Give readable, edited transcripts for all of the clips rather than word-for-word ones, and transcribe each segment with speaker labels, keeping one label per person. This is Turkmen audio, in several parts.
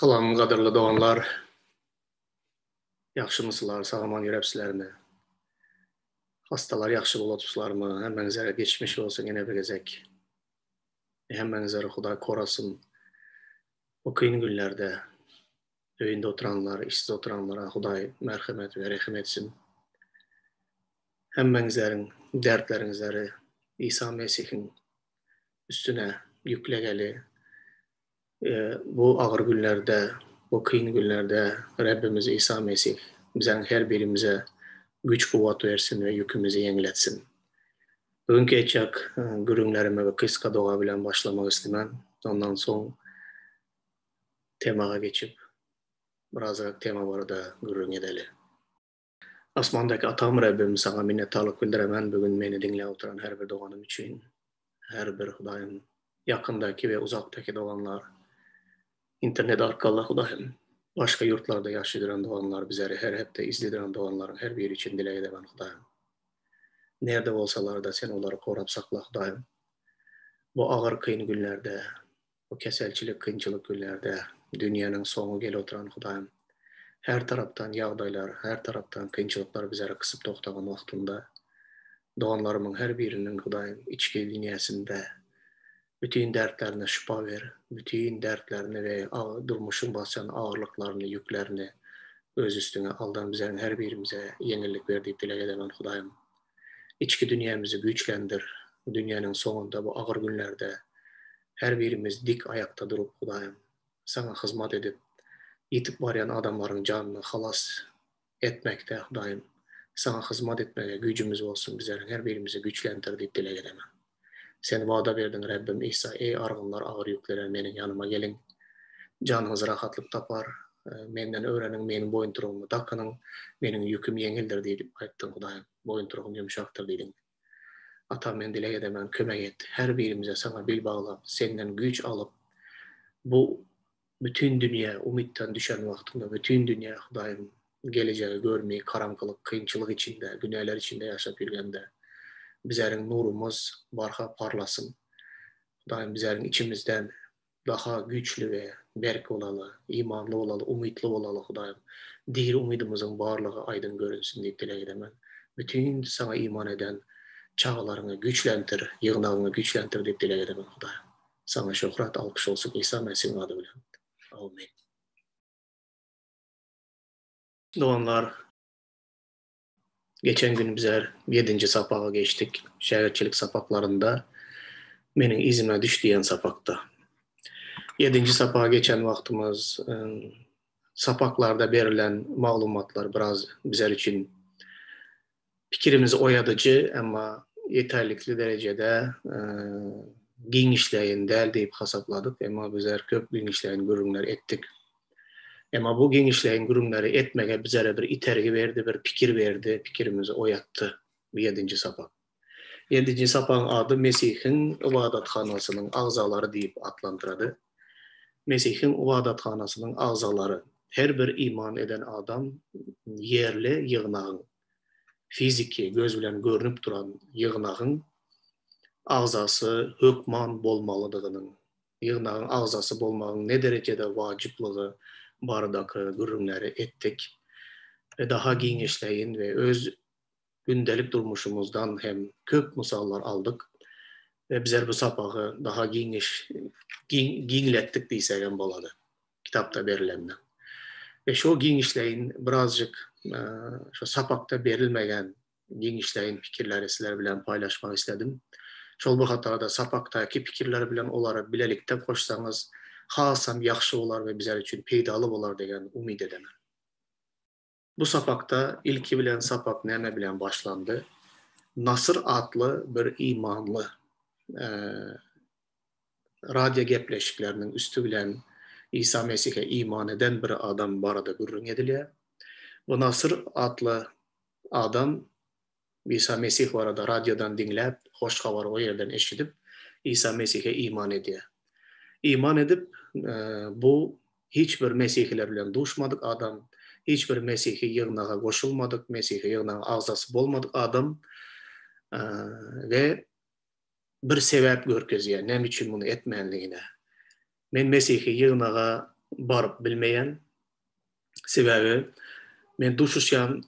Speaker 1: Salam gadyrly doganlar. Ýagşymysylar, sag-aman ýörepsilermi? Hastalar ýagşy bolatypsylarmy? Hemmäňizlere geçmiş bolsun ýene bir gezek. Hemmäňizleri Hudaý korasyn. Bu kyn günlerde öýünde oturanlar, işsiz oturanlara Hudaý merhemet we rehim etsin. Hemmäňizleriň dertleriňizleri Isa Mesihiň üstüne ýüklegeli. Bu agyr günlerde, bu kyn günlerde Rebbimiz Isa Mesih biziň her birimize güýç-kuwwat bersin we ýükümizi ýeňletsin. Bu günki etjek gürrüňlerime bir gysga doga bilen başlamak istemän, ondan soň temaga geçip, birazrak tema barada gürrüň edeli. Asmandaky Atam Rebbim, Saňa minnetdarlyk bildiremen bu gün meni diňläp oturan her bir doganym üçin. Her bir Hudaýym, ýakyndaky we uzakdaky doganlar, internet arkaly Hudaýym, başga ýurtlarda ýaşaýdyran doganlar, bizleri her hepde izleýdiren doganlaryň her biri üçin dileg edemen Hudaýym. Nirde bolsalar-da Sen olary gorap sakla Hudaýym. Bu agyr kyn günlerde Bu keselçilik kynçylyk günlerde dünýäniň soňy gelip oturan Hudaýym, her tarapdan ýagdaýlar, her tarapdan kynçylyklar bizleri gysyp togtagan wagtynda, doganlarymyň her biriniň Hudaýym içki dünýäsinde bütin dertlerine şypa ber, bütin dertlerini we durmuşyň basýan agyrlyklaryny, ýüklerini öz üstüňe aldan bizleriň her birimize ýeňillik ber diýip dileg edemen Hudaýym. Içki dünýämizi güýçlendir, dünýäniň soňunda bu agyr günlerde Her birimiz dik aýakda durup, Hudaýym, Saňa hyzmat edip, ýitip barýan adamlaryň janyny halas etmekde, Hudaýym, Saňa hyzmat etmege güýjümiz bolsun, bizleriň her birimizi güýçlendir diýip dileg edemen. Sen wada berdiň, Rebbim Isa, Eý, argynlar, agyr ýüklenen, Meniň ýanyma geliň, janyňyz rahatlyk tapar. Menden öwreniň, Meniň boýuntyrygymy dakynyň, Meniň ýüküm ýeňildir diýip aýtdyň, Hudaýym, boýuntyrygym ýumşakdyr diýdiň. Atam men dileg edemen kömek et her birimize saňa bil baglap senden güýç alyp bu bütin dünýä umytdan düşen wagtynda bütin dünýä Hudaýym gelejegi görmeý garaňkylyk kynçylyk içinde günäler içinde ýaşap ýürgende bizeriň nurumyz barha parlasyn Hudaýym bizeriň içimizden daha güýçli we berk bolaly, imanly bolaly, umytly bolaly Hudaýym. Diri umydymyzyň barlygy aýdyň görünsin diýip dileg edemen. Bütin Saňa iman eden çagalaryňy güýçlendir, ýygnagyňy güýçlendir diýip dileg edemen Hudaýym. Saňa şöhrat, alkyş bolsun Isa Mesihiň ady bilen. Amin. Doganlar, Geçen gün bizler ýedinji sapaga geçdik. Şägirtçilik sapaklarynda Meniň yzyma düş diýen sapakda. Ýedinji sapaga geçen wagtymyz sapaklarda berilen maglumatlar biraz bizler üçin pikirimizi oýadyjy, emma ýeterlikli derejede giňişleýin däl diýip hasapladyk. Emma bizler köp giňişleýin gürrüňler etdik. Emma bu giňişleýin gürrüňleri etmege bizlere bir itergi berdi, bir pikir berdi, pikirimizi oýatdy bu ýedinji sapak. Ýedinji sapagyň ady Mesihiň ybadathanasynyň agzalary diýip atlandyrady. Mesihiň ybadathanasynyň agzalary, her bir iman eden adam ýerli ýygnagyň, fiziki, göz bilen görnüp duran ýygnagyň agzasy hökman bolmalydygynyň ýygnagyň agzasy bolmagyň ne derejede wajyplygy baradaky gürrüňleri etdik we daha giňişleýin we öz gündelik durmuşymyzdan hem köp mysallar aldyk we bizler bu sapagy daha giňiş giňletdik diýsek hem bolady kitapda berilenden. We şo giňişleýin birazjyk şo sapakda berilmegen giňişleýin pikirleri sizler bilen paýlaşmak isledim. Şol bir hatarda sapakdaky pikirler bilen olary bilelikde goşsaňyz hasam ýagşy bolar we bizler üçin peýdaly bolar degen umyt edemen. Bu sapakda ilki bilen sapak näme bilen başlandy? Nasyr atly bir imanly radio gepleşikleriniň üsti bilen Isa Mesihe iman eden bir adam barada gürrüň edilýär. Bu Nasyr atly Adam Isa Mesih barada radiodan diňläp, hoş habary o ýerden eşidip, Isa Mesihe iman edýär. Iman edip, bu hiç bir mesihiler bilen duşmadyk adam, hiç bir mesihi ýygnaga goşulmadyk, mesihi ýygnagyň agzasy bolmadyk adam we bir sebäp görkezýär, näme üçin muny etmänligine. Men mesihi ýygnaga. baryp bilmeýän. Sebäbi men duşuşýan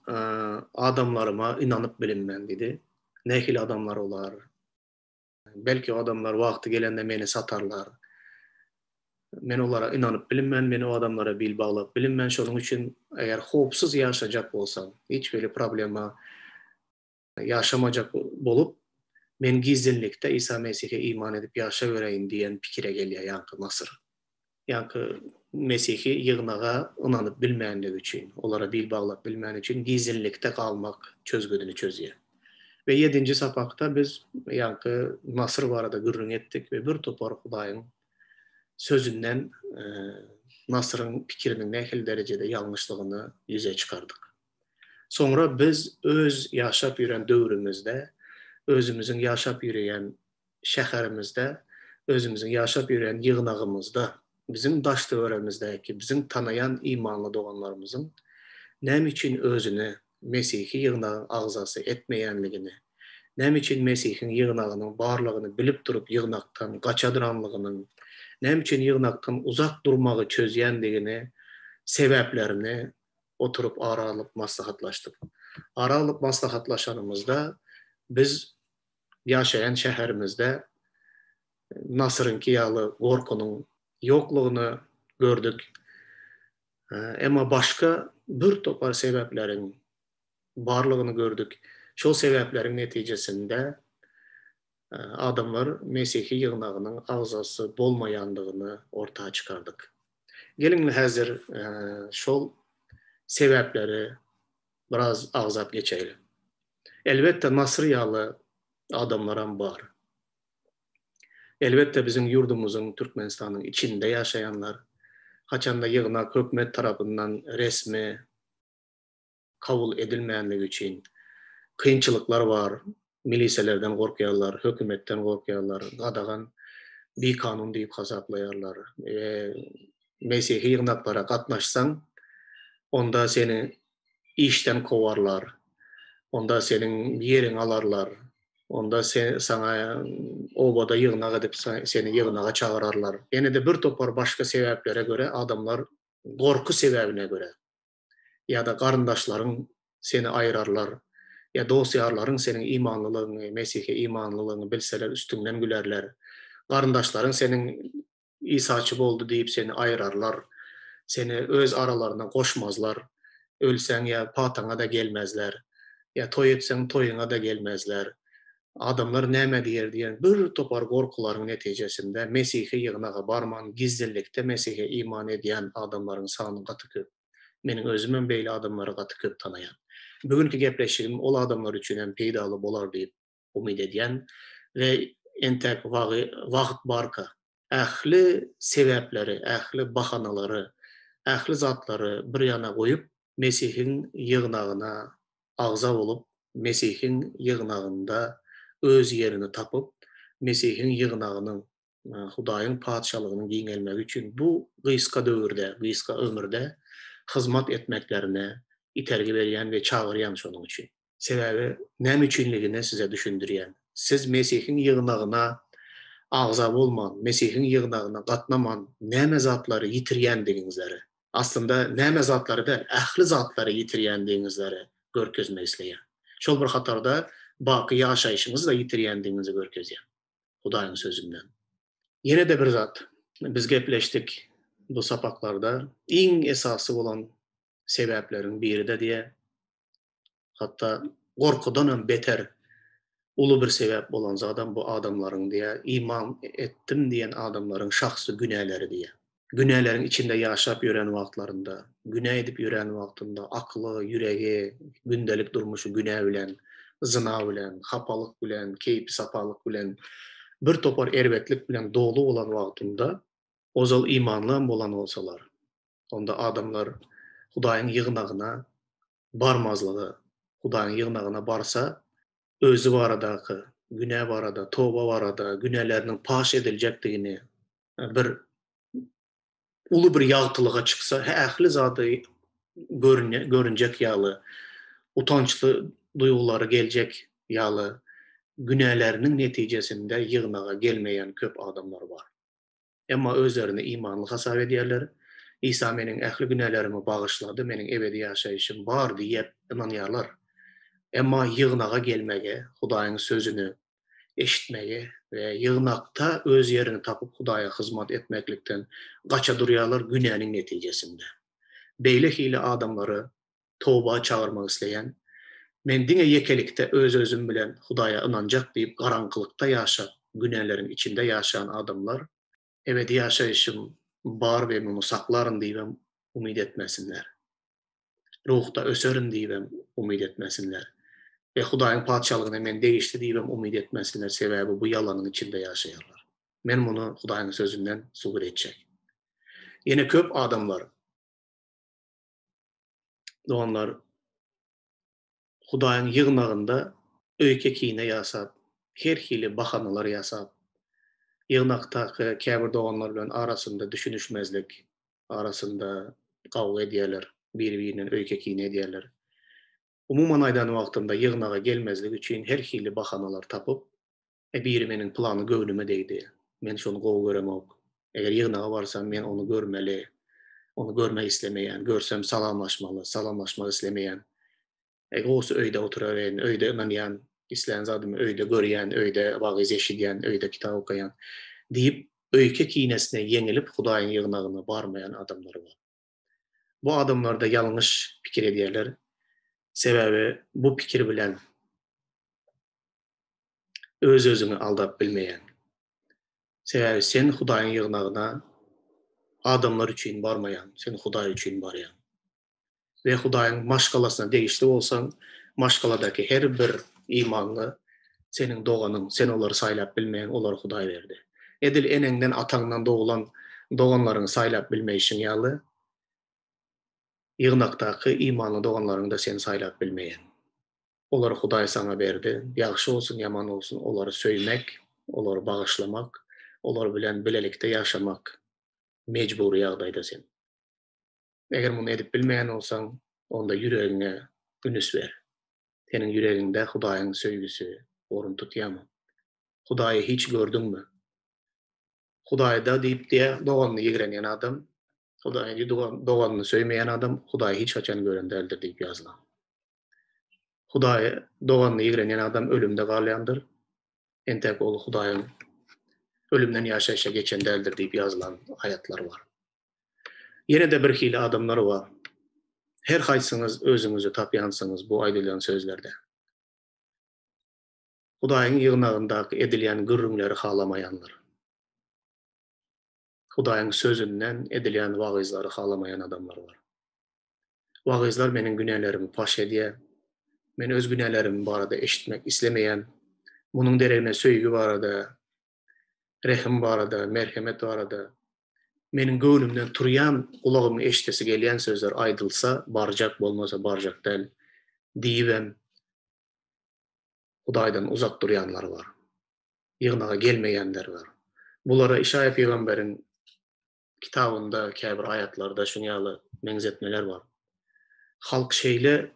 Speaker 1: adamlaryma ynanyp bilinmen diýdi. Nähili adamlar olar? Belki o adamlar wagty gelende meni satarlar. Men olara ynanyp bilinmen, men o adamlara bil baglap bilinmen. Şonuň üçin eger howpsuz ýaşajak bolsaň, hiç hili problema ýaşamajak bolup, men gizlinlikde Isa Mesihe iman edip ýaşabereýin diýen pikire gelýär ýaňky Nasyr. Ýaňky mesihi ýygnaga ynanyp bilmänligi üçin, olara bil baglap bilmäni üçin gizlinlikde galmak çözgüdini çözýär. We ýedinji sapakda biz ýaňky Nasyr barada gürrüň etdik we bir topar Hudaýyň Sözünden Nasyryň pikiriniň nähili derejede ýalňyşlygyny ýüze çykardyk. Soňra biz öz ýaşap ýören döwrümizde, özümiziň ýaşap ýöreýän şäherimizde, özümiziň ýaşap ýören ýygnagymyzda, biziň daş-töweregimizdäki, biziň tanaýan imanly doganlarymyzyň näme üçin özüni mesihi ýygnagyň agzasy etmeýänligini, näme üçin Mesihiň ýygnagynyň barlygyny bilip durup ýygnakdan gaça duranlygynyň, näme üçin ýygnakdan uzak durmagy çözýändigini sebäplerini oturyp ara alyp maslahatlaşdyk. Ara alyp maslahatlaşanymyzda biz ýaşaýan şäherimizde Nasyryňky ýaly gorkynyň ýoklugyny gördük. Emma başga bir topar sebäpleriň barlygyny gördük. Şol sebäpleriň netijesinde adamlar mesihi ýygnagynyň agzasy bolmaýandygyny orta çykardyk. Geliň häzir şol sebäpleri biraz agzap geçeýli. Elbetde Nasyr ýaly adamlaram bar. Elbetde biziň ýurdumyzyň Türkmenistanyň içinde ýaşaýanlar, haçanda ýygnak hökümet tarapyndan resmi kabul edilmänligi üçin kynçylyklar bar, miliselerden gorkýarlar, hökümetden gorkýarlar, gadagan, bikanun diýip hasaplaýarlar. Mesihi ýygnaklara gatnaşsaň, onda seni işden kowarlar, onda seniň ýeriňi alarlar, onda saňa obada ýygnak edip seni ýygnaga çagyrarlar. Ýene-de bir topar başga sebäplere görä adamlar gorky sebäbine görä ýa-da garyndaşlaryň seni aýyrarlar, ýa dost-ýarlaryň seniň imanlylygyňy, Mesihe imanlylygyňy bilseler üstüňden gülerler. Garyndaşlaryň seniň Isaçy boldy diýip seni aýyrarlar, seni öz aralaryna goşmazlar, ölseň ýa pataňa-da gelmezler, ýa toý etseň toýuňa-da gelmezler. Adamlar näme diýer diýen bir topar gorkularyň netijesinde mesihi ýygnaga barman gizlinlikde Mesihe iman edýän adamlaryň sany gaty köp. Meniň özümem beýle adamlary gaty köp tanaýan. Bu günki gepleşigim ol adamlar üçin hem peýdaly bolar diýip umyt edýän we entäk wagt barka ähli sebäpleri, ähli bahanalary, ähli zatlary bir ýana goýup Mesihiň ýygnagyna agza bolup, Mesihiň ýygnagynda öz ýerini tapyp, Mesihiň ýygnagynyň, Hudaýyň Patyşalygynyň giňelmegi üçin bu gysga döwürde, gysga ömürde hyzmat etmeklerine itergi berýän we çagyrýan şonuň üçin. Sebäbi näme üçinligini size düşündirýän. Siz Mesihiň ýygnagyna agza bolman, Mesihiň ýygnagyna gatnaman näme zatlary ýitirýändigiňizleri, Aslynda näme zatlary däl, ähli zatlary ýitirýändigiňizleri görkezmek isleýär. Şol bir hatarda baky ýaşaýşyňyzy-da ýitirýändigiňizi görkezýär Hudaýyň Sözünden. Ýene-de bir zat, biz gepleşdik bu sapaklarda, iň esasy bolan sebäpleriň biri-de diýe, Hatda gorkudanam beter uly bir sebäp bolan zadam bu adamlaryň diýýär, iman etdim diýen adamlaryň şahsy günäleri diýýär. Günäleriň içinde ýaşap ýören wagtlarynda, günä edip ýören wagtynda akly, ýüregi, gündelik durmuşy günä bilen, zyna bilen, hapalyk bilen, keýpi-sapalyk bilen, bir topar erbetlik bilen doly bolan wagtynda, ozal imanly hem bolan bolsalar, onda adamlar Hudaýyň ýygnagyna barmazlygy, Hudaýyň ýygnagyna barsa, özi baradaky, günä barada, toba barada, günäleriniň paş ediljekdigini bir uly bir ýagtylyga çyksa, ähli zady görünjek ýaly, utançly duýgulary geljek ýaly günäleriniň netijesinde ýygnaga gelmeýän köp adamlar bar. Emma özlerini imanly hasap edýärler. Isa meniň ähli günälerimi bagyşlady, meniň ebedi ýaşaýşym bar diýip ynanýarlar. Emma ýygnaga gelmegi, Hudaýyň Sözüni eşitmegi we ýygnakda öz ýerini tapyp Hudaýa hyzmat etmeklikden gaça durýarlar günäniň netijesinde. Beýle hili adamlary toba çagyrmak isleýän, men diňe ýekelikde öz-özüm bilen Hudaýa ynanjak diýip garaňkylykda ýaşap, günäleriň içinde ýaşan adamlar ebedi ýaşaýşym bar we muny saklaryn diýibem umyt etmesinler. Ruhda öserin diýibem umyt etmesinler. We Hudaýyň Patyşalygyna men degişli diýibem umyt etmesinler, sebäbi bu ýalanyň içinde ýaşaýarlar. Men muny Hudaýyň Sözünden subut etjek. Ýene köp adamlar, doganlar, Hudaýyň ýygnagynda öýke-kine ýasap, her hili bahanalar ýasap, ýygnakdaky käbir doganlar bilen arasynda düşünişmezlik, arasynda gawga edýärler, biri-birinden öýke-kine edýärler. Umuman aýdan wagtymda ýygnaga gelmezlik üçin her hili bahanalar tapyp, E biri meniň plany göwnüme degdi. Men şony gowy göremok. Eger ýygnaga barsam men ony görmeli. Ony görmek islemeýän. Görsem salamlaşmaly. Salamlaşmak islemeýän. E gowusy öýde oturaberin. Öýde ynanýan. Islän zadymy öýde görýän. Öýde wagyz eşidýän. Öýde kitap okaýan. Diýip öýke kinesine ýeňilip Hudaýyň ýygnagyna barmaýan adamlar bar. Bu adamlarda ýalňyş pikir edýärler. Sebäbi bu pikir bilen öz-özüňi aldap bilmeýäň. Sebäbi sen Hudaýyň ýygnagyna adamlar üçin barmaýaň, sen Hudaý üçin barýaň. We Hudaýyň maşgalasyna degişli bolsaň, maşgaladaky her bir imanly seniň doganyň, sen olary saýlap bilmeýäň, olary Hudaý berdi. Edil eneňden, ataňdan doglan doganlaryňy saýlap bilmeýşiň ýaly, ýygnakdaky imanly doganlaryňy-da sen saýlap bilmeýäň. Olary Hudaý saňa berdi. Ýagşy bolsun, ýaman bolsun, olary söýmek, olary bagyşlamak, olar bilen bilelikde ýaşamak mejbury ýagdaýda sen. Eger muny edip bilmeýän bolsaň, onda ýüregiňe ünüs ber. Seniň ýüregiňde Hudaýyň söýgüsi orun tutýarmy? Hudaýy hiç gördüňmi? Hudaýda diýip diýýär, doganyny ýigrenýän adam, Hudaýy doganyny söýmeýän adam Hudaýy hiç haçan gören däldir diýip ýazylan. Hudaýy doganyny ýigrenýän adam ölümde galýandyr. Entek ol Hudaýyň ölümden ýaşaýşa geçen däldir diýip ýazylan aýatlar bar. Ýene-de bir hili adamlar bar. Her haýsyňyz özüňizi tapýansyňyz bu aýdylýan sözlerde. Hudaýyň ýygnagyndaky edilýän gürrüňleri halamaýanlar. Hudaýyň Sözünden edilýän wagyzlary halamaýan adamlar bar. Wagyzlar meniň günälerimi paş edýär. Men öz günälerim barada eşitmek islemeýän. Munuň deregine söýgi barada, rehim barada, merhemet barada, meniň göwnümden turýan, gulagymyň eşidesi gelýän sözler aýdylsa, barjak, bolmasa barjak däl diýibem Hudaýdan uzak durýanlar bar. Ýygnaga gelmeýänler bar. Bulara Işaýa pygamberiň kitabynda käbir aýatlarda şuny ýaly meňzetmeler bar. Halk şeýle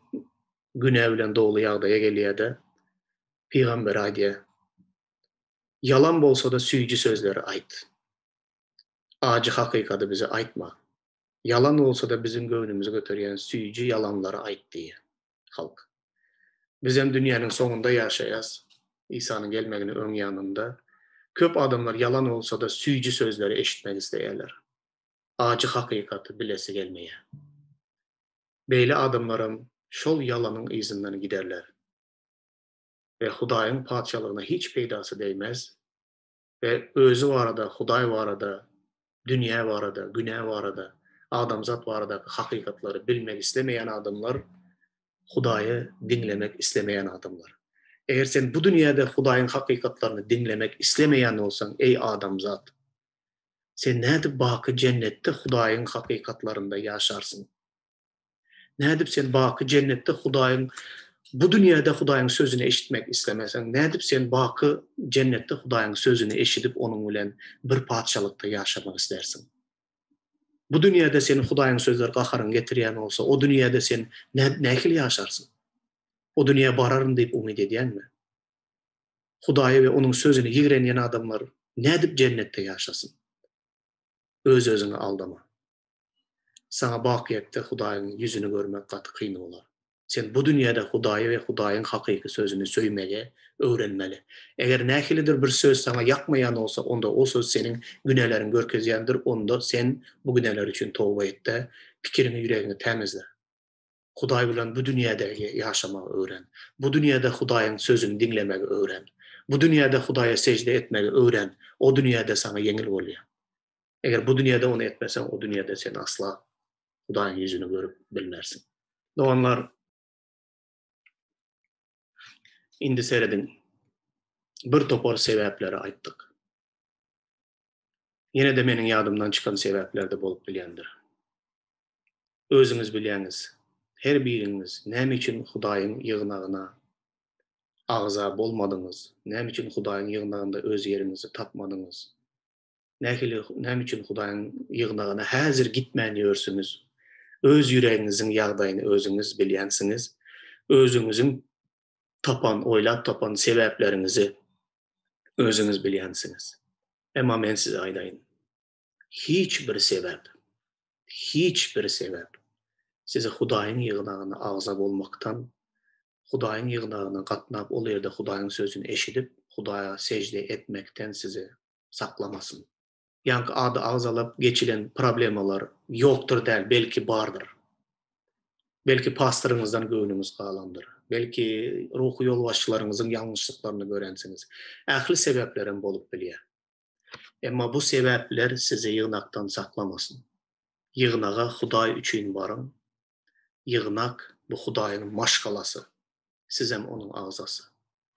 Speaker 1: günä bilen doly ýagdaýa gelýär-de, pygamber aýdýar, Ýalan bolsa-da süýji sözleri aýt. Ajy hakykady bize aýtma. Ýalan bolsa-da biziň göwnümizi göterýän süýji ýalanlary aýt diýýär. Halk. Bizem dünýäniň soňunda ýaşaýas, Isanyň gelmegini öň ýanynda. Köp adamlar ýalan bolsa-da süýji sözleri eşitmek isleýärler. Ajy hakykaty bilesi gelmeýär. Beýle adamlaram şol ýalanyň yzyndan giderler we Hudaýyň Patyşalygyna hiç peýdasy degmez we özi barada, Hudaý barada, dünýä barada, günä barada, adamzat baradaky hakykatlary bilmek islemeýän adamlar Hudaýy diňlemek islemeýän adamlar. Eger sen bu dünýäde Hudaýyň hakykatlaryny diňlemek islemeýän bolsaň, eý adamzat, sen nädip baky jennetde Hudaýyň hakykatlarynda ýaşarsyň? Nädip sen baky jennetde Hudaýyň bu dünýäde Hudaýyň sözüni eşitmek islemeseň, nädip sen baky jennetde Hudaýyň sözüni eşidip onuň bilen bir patyşalykda ýaşamak islärsiň? Bu dünýäde seni Hudaýyň sözleri gaharyňy getirýän bolsa, o dünýäde sen nähili ýaşarsyň? O dünýä bararyn diýip umyt edýäňmi? Hudaýy we onuň sözüni ýigrenýän adamlar nädip jennetde ýaşasyn? Öz-özüňi aldama. Saňa bakyýetde Hudaýyň ýüzüni görmek gaty kyn bolar. Sen bu dünýäde Hudaýy we Hudaýyň hakyky sözüni söýmegi öwrenmeli. Eger nähilidir bir söz saňa ýakmaýan bolsa, onda ol söz seniň günäleriňi görkezýändir, onda sen bu günäler üçin toba et-de, pikiriňi, ýüregiňi tämizle. Hudaý bilen bu dünýädägi ýaşamagy öwren. Bu dünýäde Hudaýyň sözüni diňlemegi öwren. Bu dünýäde Hudaýa sežde etmegi öwren, o dünýäde saňa ýeňil bolýar. Eger bu dünýäde ony etmeseň, o dünýäde sen asla Hudaýyň ýüzüni görüp bilmersiň. Doganlar, indi serediň, bir topar sebäpleri aýtdyk. Ýene-de meniň ýadymdan çykan sebäpler-de bolup bilýändir. Özüňiz bilýäňiz, her biriňiz näme üçin Hudaýyň ýygnagyna agza bolmadyňyz, näme üçin Hudaýyň ýygnagynda öz ýeriňizi tapmadyňyz, nähili, näme üçin Hudaýyň ýygnagyna häzir gitmän ýörsüňiz, öz ýüregiňiziň ýagdaýyny özüňiz bilýänsiňiz, özüňiziň tapan, oýlap tapan sebäpleriňizi özüňiz bilýänsiňiz. Emma men size aýdaýyn, hiç bir sebäp, hiç bir sebäp sizi Hudaýyň ýygnagyna agza bolmakdan, Hudaýyň ýygnagyna gatnap, ol ýerde Hudaýyň sözüni eşidip, Hudaýa sežde etmekden sizi saklamasyn. Ýaňky ady agzalap geçilen problemalar ýokdur däl, belki bardyr. Belki pastoryňyzdan göwnüňiz galandyr. Belki ruhy ýolbaşçylaryňyzyň ýalňyşlyklaryny görensiňiz. Ähli sebäplerem bolup bilýär. Emma bu sebäpler sizi ýygnakdan saklamasyn. Ýygnaga Hudaý üçin baryň. Ýygnak, bu Hudaýyň maşgalasy. Sizem onuň agzasy.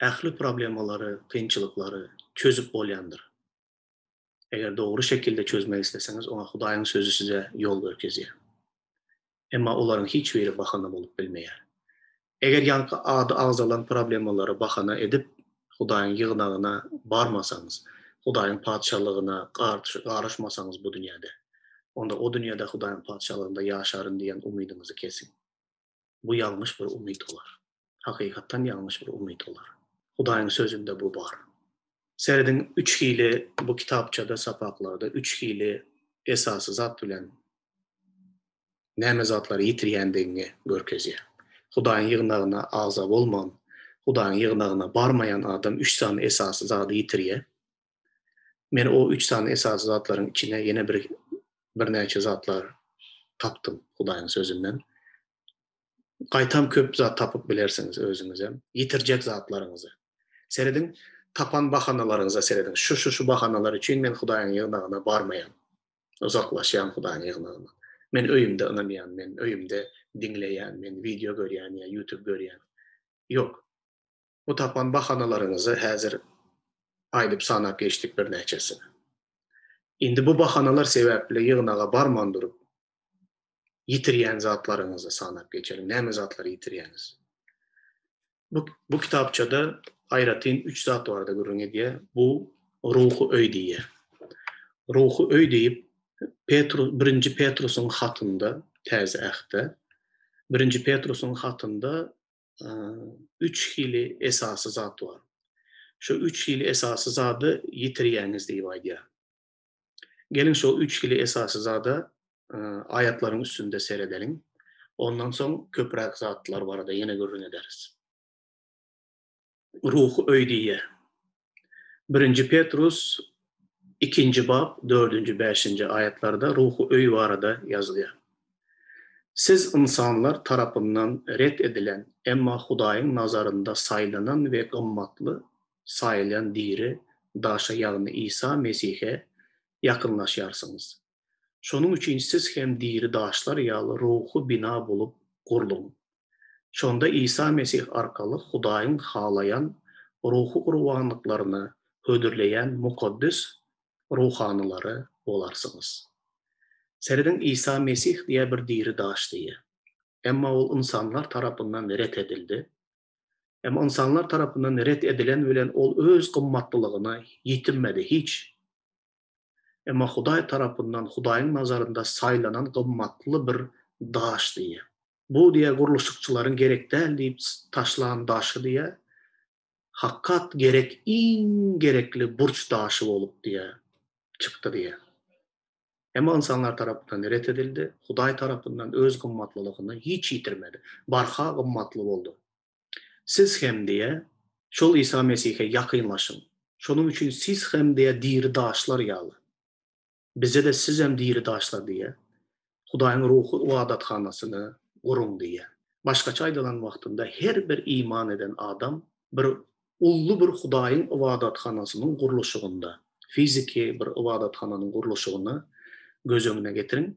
Speaker 1: Ähli problemalary, kynçylyklary çözüp bolýandyr. Eger dogry şekilde çözmek isleseňiz, oňa Hudaýyň Sözi size ýol görkezýär. Emma olaryň hiç biri bahana bolup bilmeýär. Eger ýaňky ady agzalan problemalary bahana edip, Hudaýyň ýygnagyna barmasaňyz, Hudaýyň Patyşalygyna garyşmasaňyz bu dünýäde, onda o dünýäde Hudaýyň Patyşalygynda ýaşaryn diýen umydyňyzy kesiň. Bu ýalňyş bir umyt bolar. Hakykatdan ýalňyş bir umyt bolar. Hudaýyň Sözünde bu bar. Serediň, üç hili bu kitapçada, sapaklarda üç hili esasy zat bilen näme zatlary ýitirýändigiňi görkezýär. Hudaýyň ýygnagyna agza bolman, Hudaýyň ýygnagyna barmaýan adam üç sany esasy zady ýitirýär. Men o üç sany esasy zatlaryň içine ýene bir birnäçe zatlar tapdym Hudaýyň sözünden. Gaýtam köp zat tapyp bilersiňiz özüňizem. Ýitirjek zatlaryňyzy. Serediň, tapan bahanalaryňyza serediň. Şu şu şu bahanalar üçin men Hudaýyň ýygnagyna barmaýan. Uzaklaşýan Hudaýyň ýygnagyndan. Men öýümde ynanýan, men öýümde diňleýän, men wideo görýän ýa YouTube görýän. Ýok. Bu tapan bahanalaryňyzy häzir aýdyp sanap geçdik birnäçesini. Indi bu bahanalar sebäpli ýygnaga barman durup ýitirýän zatlaryňyzy sanap geçeliň. Näme zatlary ýitirýäňiz? Bu bu kitapçada aýratyn üç zat barada gürrüň edýär. Bu ruhy öý diýýär. Ruhy öý diýip Petrus birinji Petrusyň hatynda Täze Ähtde birinji Petrusyň hatynda üç hili esasy zat bar. Şu üç hili esasy zady ýitirýäňiz diýip aýdýar. Geliň şol üç hili esasy zada aýatlaryň üstünde seredeliň. Ondan soň köpräk zatlar barada ýene gürrüň ederis. Ruhy öý diýýär. Birinji Petrus ikinji bap dördünji bäşinji aýatlarda ruhy öý barada ýazylýar. Siz ynsanlar tarapyndan ret edilen, emma Hudaýyň nazarynda saýlanan we gymmatly saýylýan diri daşa ýagny Isa Mesihe ýakynlaşýarsyňyz. Şonuň üçin siz hem diri daşlar ýaly ruhy bina bolup gurluň. Şonda Isa Mesih arkaly Hudaýyň halaýan ruhy gurbanlyklaryny hödürleýän mukaddes ruhanylary bolarsyňyz. Serediň, Isa Mesih diýä bir diri daş diýýär. Emma ol ynsanlar tarapyndan ret edildi. Emma ynsanlar tarapyndan ret edilen bilen ol öz gymmatlylygyny ýitirmedi hiç. Emma Hudaý tarapyndan Hudaýyň nazarynda saýlanan gymmatly bir daş diýýär. Bu diýýär gurluşykçylaryň gerek däl diýip taşlan daşy diýýär. Hakykat gerek iň gerekli burç daşy bolup diýýär çykdy diýýär. Emma ynsanlar tarapyndan ret edildi, Hudaý tarapyndan öz gymmatlylygyny hiç ýitirmedi, barha gymmatly boldy. Siz hem diýe, şol Isa Mesihe ýakynlaşyň. Şonuň üçin siz hem diýe diri daşlar ýaly. Bize-de sizem diri daşlar diýe, Hudaýyň ruhy ybadathanasyny guruň diýýär. Başgaça aýdylan wagtynda her bir iman eden adam bir Uly bir Hudaýyň ybadathanasynyň gurluşygynda, fiziki bir ybadathananyň gurluşygyny göz öňüne getiriň.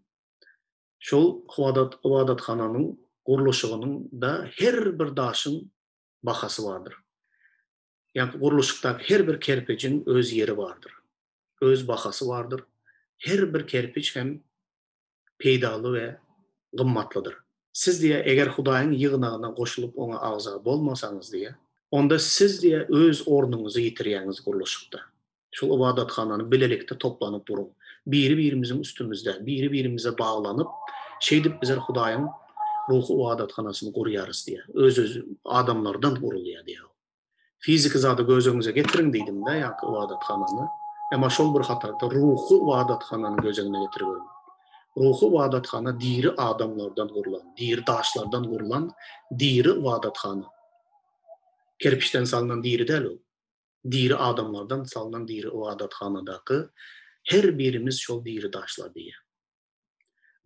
Speaker 1: Şol ybadathananyň gurluşygynyň-da her bir daşyň bahasy bardyr. Ýagny gurluşykdaky her bir kerpijiň öz ýeri bardyr. Öz bahasy bardyr. Her bir kerpiç hem peýdaly we gymmatlydyr. Siz diýýär, eger Hudaýyň ýygnagyna goşulyp oňa agza bolmasaňyz diýýär, onda siz diýýär öz ornuňyzy ýitirýäňiz gurluşykda. Şol ybadathanany bilelikde toplanyp guruň. Biri-birimiziň üstümizde, biri-birimize baglanyp, şeýdip bizler Hudaýyň ruhy ybadathanasyny gurýarys diýýär. Öz-öz adamlardan gurulýar diýýär. Fiziki zady göz öňüňize getiriň diýdim-dä, ýaňky ybadathanany. Emma şol bir hatarda ruhy ybadathanany göz öňüne getiriberiň. Ruhy ybadathana diri adamlardan gurlan, diri daşlardan gurlan diri ybadathana. Kerpiçden salnan diri däl ol. Diri adamlardan salnan diri ybadathanadaky her birimiz şol diri daşlar diýýär.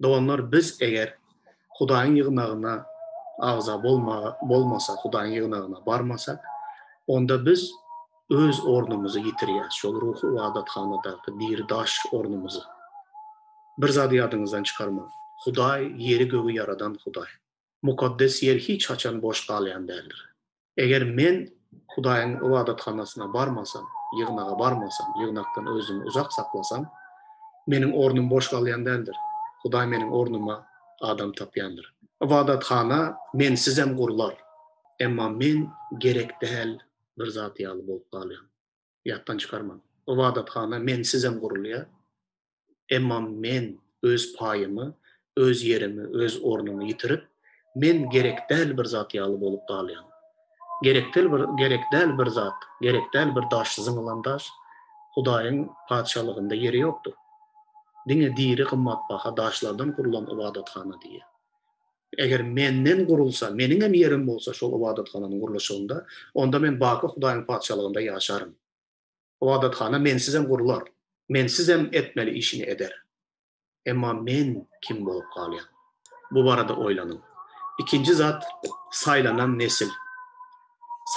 Speaker 1: Doganlar, biz eger Hudaýyň ýygnagyna agza bolmasak, Hudaýyň ýygnagyna barmasak, onda biz öz ornumyzy ýitirýäris, şol ruhy ybadathanadaky diri daş ornumyzy. Bir zady ýadyňyzdan çykarmaň, Hudaý ýeri-gögi ýaradan Hudaý. Mukaddes ýer hiç haçan boş galýan däldir. Eger men Hudaýyň ybadathanasyna barmasam, ýygnaga barmasam, ýygnakdan özümi uzak saklasam, meniň ornum boş galýan däldir. Hudaý meniň ornuma adam tapýandyr. Ybadathana mensizem gurlar, emma men gerek däl bir zat ýaly bolup galýan. Ýatdan çykarmaň. Ybadathana mensizem gurulýar. Emma men öz paýymy, öz ýerimi, öz ornumy ýitirip, men gerek däl bir zat ýaly bolup galýan. Gerek däl bir, gerek däl bir zat, gerek däl bir daş, zyňylan daş Hudaýyň Patyşalygynda ýeri ýokdur. Diňe diri gymmatbaha daşlardan gurlan ybadathana diýýär. Eger menden gurulsa, meniňem ýerim bolsa şol ybadathananyň gurluşygynda, onda men baky Hudaýyň Patyşalygynda ýaşaryn. Ybadathana mensizem gurlar. Mensizem etmeli işini eder. Emma men kim bolup galýan? Bu barada oýlanyň. Ikinji zat, saýlanan nesil.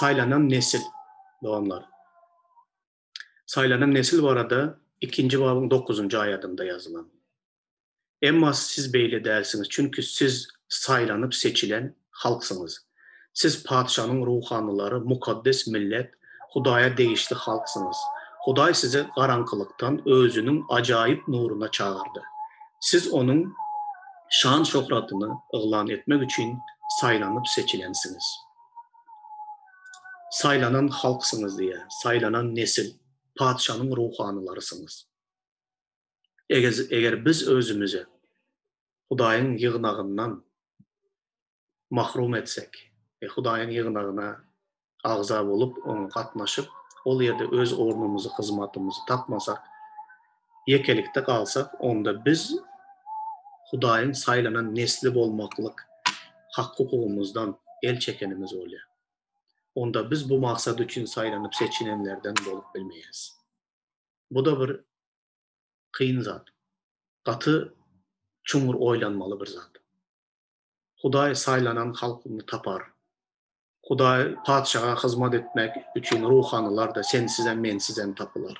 Speaker 1: Saýlanan nesil, doganlar. Saýlanan nesil barada ikinji babyň dokuzynjy aýadynda ýazylan. Emma siz beýle dälsiňiz, çünki siz saýlanyp seçilen halksyňyz. Siz patyşanyň ruhanylary, mukaddes millet, Hudaýa degişli halksyňyz. Hudaý sizi garaňkylykdan Özüniň ajaýyp nuruna çagyrdy. Siz Onuň şan-şöhratyny yglan etmek üçin saýlanyp seçilensiňiz. Saýlanan halksyňyz diýýär, saýlanan nesil, patyşanyň ruhanylarysyňyz. Eger biz özümizi Hudaýyň ýygnagyndan mahrum etsek we Hudaýyň ýygnagyna agza bolup, oňa gatnaşyp, ol ýerde öz ornumyzy, hyzmatymyzy tapmasak, ýekelikde galsak, onda biz Hudaýyň saýlanan nesli bolmaklyk hak-hukugymyzdan el çekenimiz bolýar. Onda biz bu maksat üçin saýlanyp seçilenlerden bolup bilmeýäris. Bu-da bir kyn zat. Gaty çuňňur oýlanmaly bir zat. Hudaý saýlanan halkyny tapar. Hudaý patyşaga hyzmat etmek üçin ruhanylar-da sensizem, mensizem tapylar.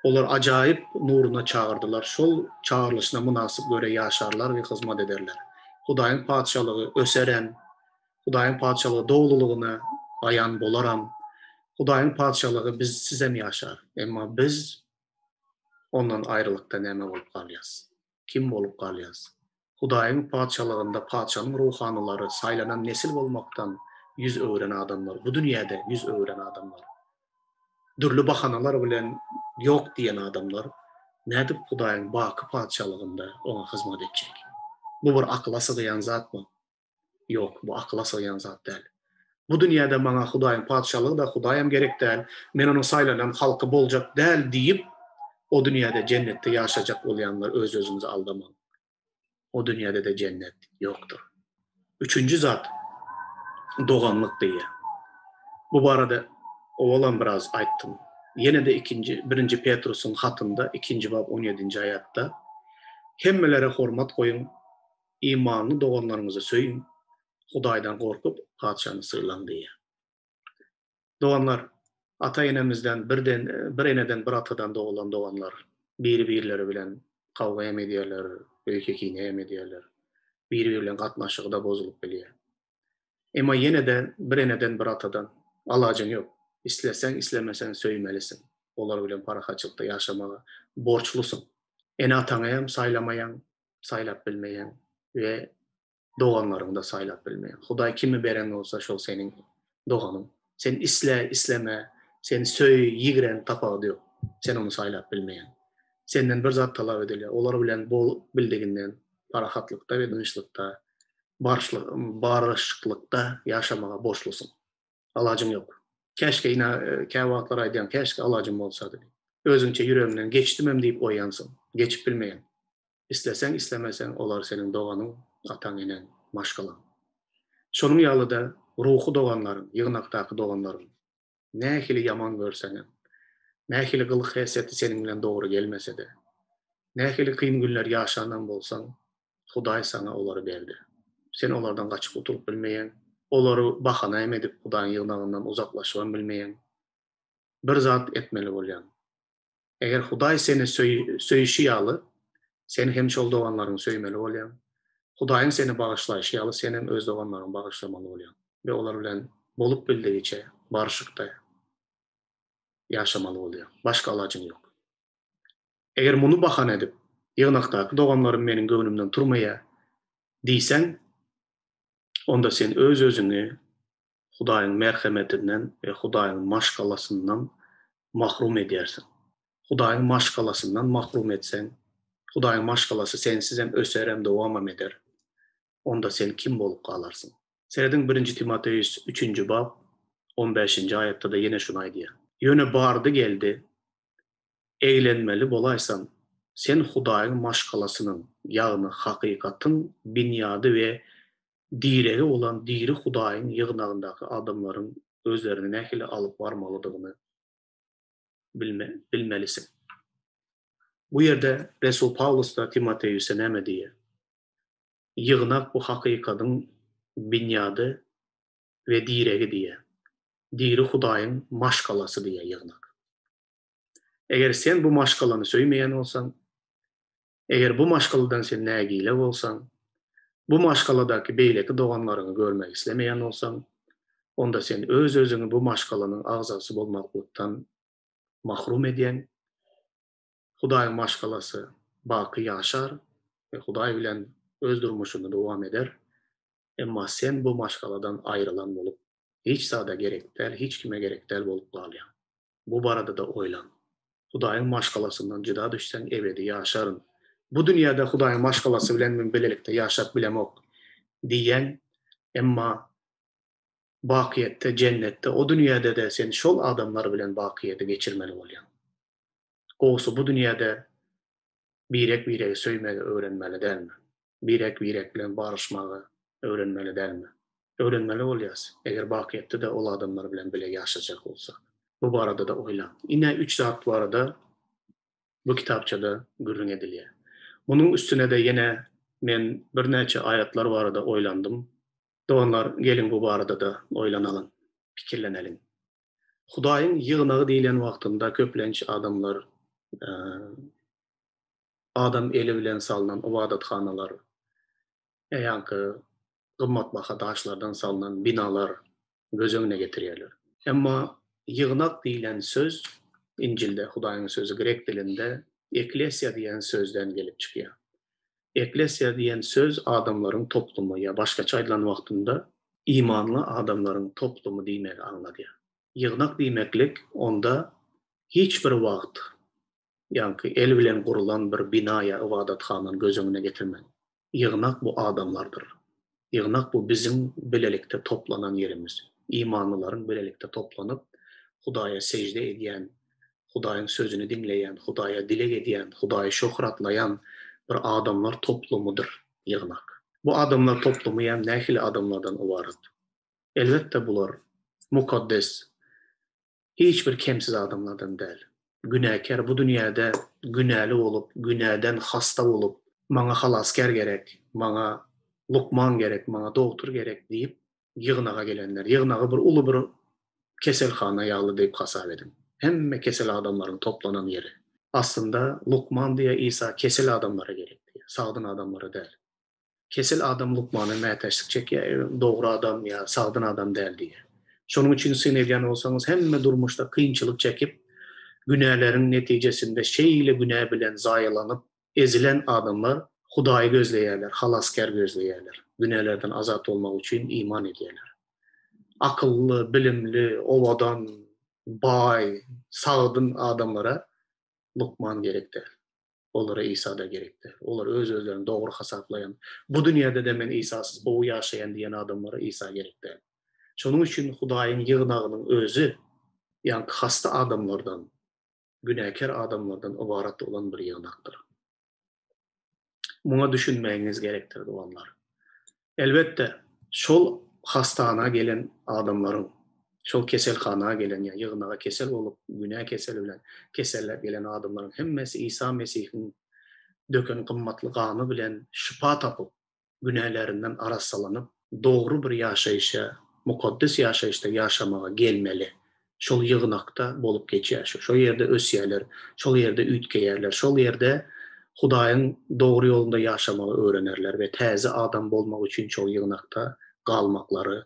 Speaker 1: Olar ajaýyp nuruna çagyrdylar, şol çagyrylyşyna mynasyp göre ýaşarlar we hyzmat ederler. Hudaýyň Patyşalygy öserem, Hudaýyň Patyşalygy dolulygyna aýan bolaram. Hudaýyň Patyşalygy bizsizem ýaşar. Emma biz ondan aýrylykda näme bolup galýas? Kim bolup galýas? Hudaýyň Patyşalygynda patyşanyň ruhanylary saýlanan nesil bolmakdan ýüz öwren adamlar, bu dünýäde ýüz öwren adamlar, dürli bahanalar bilen ýok diýen adamlar nädip Hudaýyň baky Patyşalygynda oňa hyzmat etjek? Bu bir akyla sygýan zatmy? Ýok, bu akyla sygýan zat däl. Bu dünýäde maňa Hudaýyň Patyşalygy-da, Hudaýam gerek däl, men onuň saýlanan halky boljak däl diýip. O dünýäde jennetde ýaşajak bolýanlar öz-özüňizi aldamaň. O dünýäde-de jennet ýokdur. Üçünji zat doganlyk diýýär. Bu barada owalam biraz aýtdym. Ýene-de ikinji, birinji Petrusyň hatynda ikinji bap on ýedinji aýatda, Hemmelere hormat goýuň, imanly doganlaryňyzy söýüň, Hudaýdan gorkup, patyşany sylaň diýýär. Doganlar, ata-enemizden birden, bir eneden, bir atadan dogulan doganlar biri-birleri bilen kawga hem edýärler, öýke-kine hem edýärler. Biri-biri bilen gatnaşygy-da bozulyp bilýär. Emma ýene-de bir eneden, bir atadan alajyň ýok. Isleseň, islemeseň söýmelisiň. Olar bilen parahatçylykda ýaşamaga borçlusyň. Ene-ataňy hem saýlamaýaň, saýlap bilmeýäň we doganlaryňy-da saýlap bilmeýäň. Hudaý kimi beren bolsa, şol seniň doganyň. Sen isle, isleme, sen söý, ýigren, tapawudy ýok. Sen ony saýlap bilmeýäň. Senden bir zat talap edilýär, olar bilen bol bildiginden parahatlykda we dynçlykda, baryşyklykda ýaşamaga borçlusyň. Alajyň ýok. Käşgä ina käwagtlar aýdýaň, käşgä alajym bolsady diýip. Özüňçe ýüregiňden geçdimem diýip oýansyň. Geçip bilmeýäň. Isleseň, islemeseň, olar seniň doganyň, ataň-eneň, maşgalaň. Şonuň ýaly-da, ruhy doganlaryň, ýygnakdaky doganlaryň nähili ýaman görseňem, nähili gylyk-häsiýeti seniň bilen dogry gelmese-de, nähili kyn günler ýaşanam bolsaň, Hudaý saňa olary berdi. Sen olardan gaçyp gutulyp bilmeýäň, olary bahana hem edip Hudaýyň ýygnagyndan uzaklaşybam bilmeýäň. Bir zat etmeli bolýaň. Eger Hudaý seni söýşi ýaly, sen hem şol doganlaryňy söýmeli bolýaň. Hudaýyň seni bagyşlaýşy ýaly, sen hem öz doganlaryňy bagyşlamaly bolýaň we olar bilen bolup bildigiçe barşykda ýaşamaly bolýaň. Başga alajyň ýok. Eger muny bahana edip, Ýygnakdaky doganlarym meniň göwnümden turmaýar diýseň, onda sen öz-özüňi Hudaýyň merhemetinden we Hudaýyň maşgalasyndan mahrum edýärsiň. Hudaýyň maşgalasyndan mahrum etseň, Hudaýyň maşgalasy sensizem öserem, dowamam eder. Onda sen kim bolup galarsyň? Serediň, Birinji Timoteus üçünji bap, on bäşinji aýatda-da ýene şuny aýdýar. Ýöne bardy-geldi, eglenmeli bolaýsaň, sen Hudaýyň maşgalasynyň, ýagny hakykatyň binýady we diregi bolan diri Hudaýyň ýygnagyndaky adamlaryň özlerini nähili alyp barmalydygyny bilmelisiň. Bu ýerde resul Pawlus-da Timoteuse näme diýýär? Ýygnak bu hakykadyň binýady we diregi diýýär. Diri Hudaýyň maşgalasy diýýär ýygnak. Eger sen bu maşgalany söýmeýän bolsaň, Eger bu maşgaladan sen nägile bolsaň, bu maşgaladaky beýleki doganlaryňy görmek islemeýän bolsaň, onda sen öz-özüňi bu maşgalanyň agzasy bolmaklykdan mahrum edýäň. Hudaýyň maşgalasy baky ýaşar we Hudaý bilen öz durmuşyny dowam eder, emma sen bu maşgaladan aýrylan bolup, hiç zada gerek däl, hiç kime gerek däl bolup galýaň. Bu barada-da oýlan. Hudaýyň maşgalasyndan jyda düşseň ebedi ýaşaryn. Bu dünýäde Hudaýyň maşgalasy bilen men bilelikde ýaşap bilemok diýýäň, emma bakyýetde, jennetde, o dünýäde-de sen şol adamlar bilen bakyýeti geçirmeli bolýaň. Gowusy bu dünýäde birek-biregi söýmegi öwrenmeli dälmi? Birek-birek bilen baryşmagy öwrenmeli dälmi? Öwrenmeli bolýas, eger bakyýetde-de ol adamlar bilen bile ýaşajak bolsak. Bu barada-da oýlan. Ine, üç zat barada bu kitapçada gürrüň edilýär. Munuň üstüne-de ýene men birnäçe aýatlar barada oýlandym. Doganlar, geliň bu barada-da oýlanalyň, pikirleneliň. Hudaýyň ýygnagy diýlen wagtynda köplenç adamlar adam eli bilen salnan ybadathanalar, ýaňky gymmatbaha daşlardan salnan binalar göz öňüne getirýärler. Emma ýygnak diýlen söz Injilde, Hudaýyň sözi grek dilinde ekklesiýa diýen sözden gelip çykýar. Ekklesiýa diýen söz adamlaryň toplumy ýa başgaça aýdylan wagtynda imanly adamlaryň toplumy diýmegi aňladýar. Ýygnak diýmeklik onda hiç bir wagt ýaňky el bilen gurulan bir bina ýa ybadathanany göz öňüne getirmäň. Ýygnak bu adamlardyr. Ýygnak bu biziň bilelikde toplanan ýerimiz. Imanlylaryň bilelikde toplanyp, Hudaýa sežde edýän. Hudaýyň sözüni diňleýän, Hudaýa dileg edýän, Hudaýy şöhratlaýan bir adamlar toplumydyr ýygnak. Bu adamlar toplumy hem nähili adamlardan ybarat? Elbetde bular mukaddes, hiç bir kemsiz adamlardan däl. Günäkär bu dünýäde günäli bolup, günäden hasta bolup, maňa halasgär gerek, maňa lukman gerek, maňa dogtor gerek diýip ýygnaga gelenler. Ýygnagy bir uly bir keselhana ýaly diýip hasap ediň. Hemme kesel adamlaryň toplanan ýeri. Aslynda lukman diýe Isa kesel adamlara gerek diýýär, sagdyn adamlara däl. Kesel adam lukmana mätäçlik çekýär, dogry adam ýa sagdyn adam däl diýýär. Şonuň üçin syn edýän bolsaňyz hemme durmuşda kynçylyk çekip, günäleriň netijesinde şeýle günä bilen zaýalanyp, Ezilen adamlar Hudaýy gözleýärler, halasgär gözleýärler. Günälerden azat bolmak üçin iman edýärler. Akylly, bilimli, owadan, baý, sagdyn adamlara lukman gerek däl. Olara Isa-da gerek däl. Olar öz-özlerini dogry hasaplaýan, bu dünýäde-de men Isasyz gowy ýaşaýan diýen adamlara Isa gerek däl. Şonuň üçin Hudaýyň ýygnagynyň özi, ýaňky hasta adamlardan, günäkär adamlardan ybarat bolan bir ýygnakdyr. Muňa düşünmegiňiz gerekdir, doganlar. Elbetde, şol hastahana gelen adamlaryň, şol keselhana gelen ýa ýygnaga kesel bolup, günä keseli bilen keselläp gelen adamlaryň hemmesi Isa Mesihiň döken gymmatly gany bilen şypa tapyp, günälerinden arassalanyp, dogry bir ýaşaýşa, mukaddes ýaşaýyşda ýaşamaga gelmeli. Şol ýygnakda bolup geçýär şu. Şol ýerde ösýärler, şol ýerde üýtgeýärler, şol ýerde Hudaýyň dogry ýolunda ýaşamagy öwrenerler we täze adam bolmak üçin şol ýygnakda galmaklary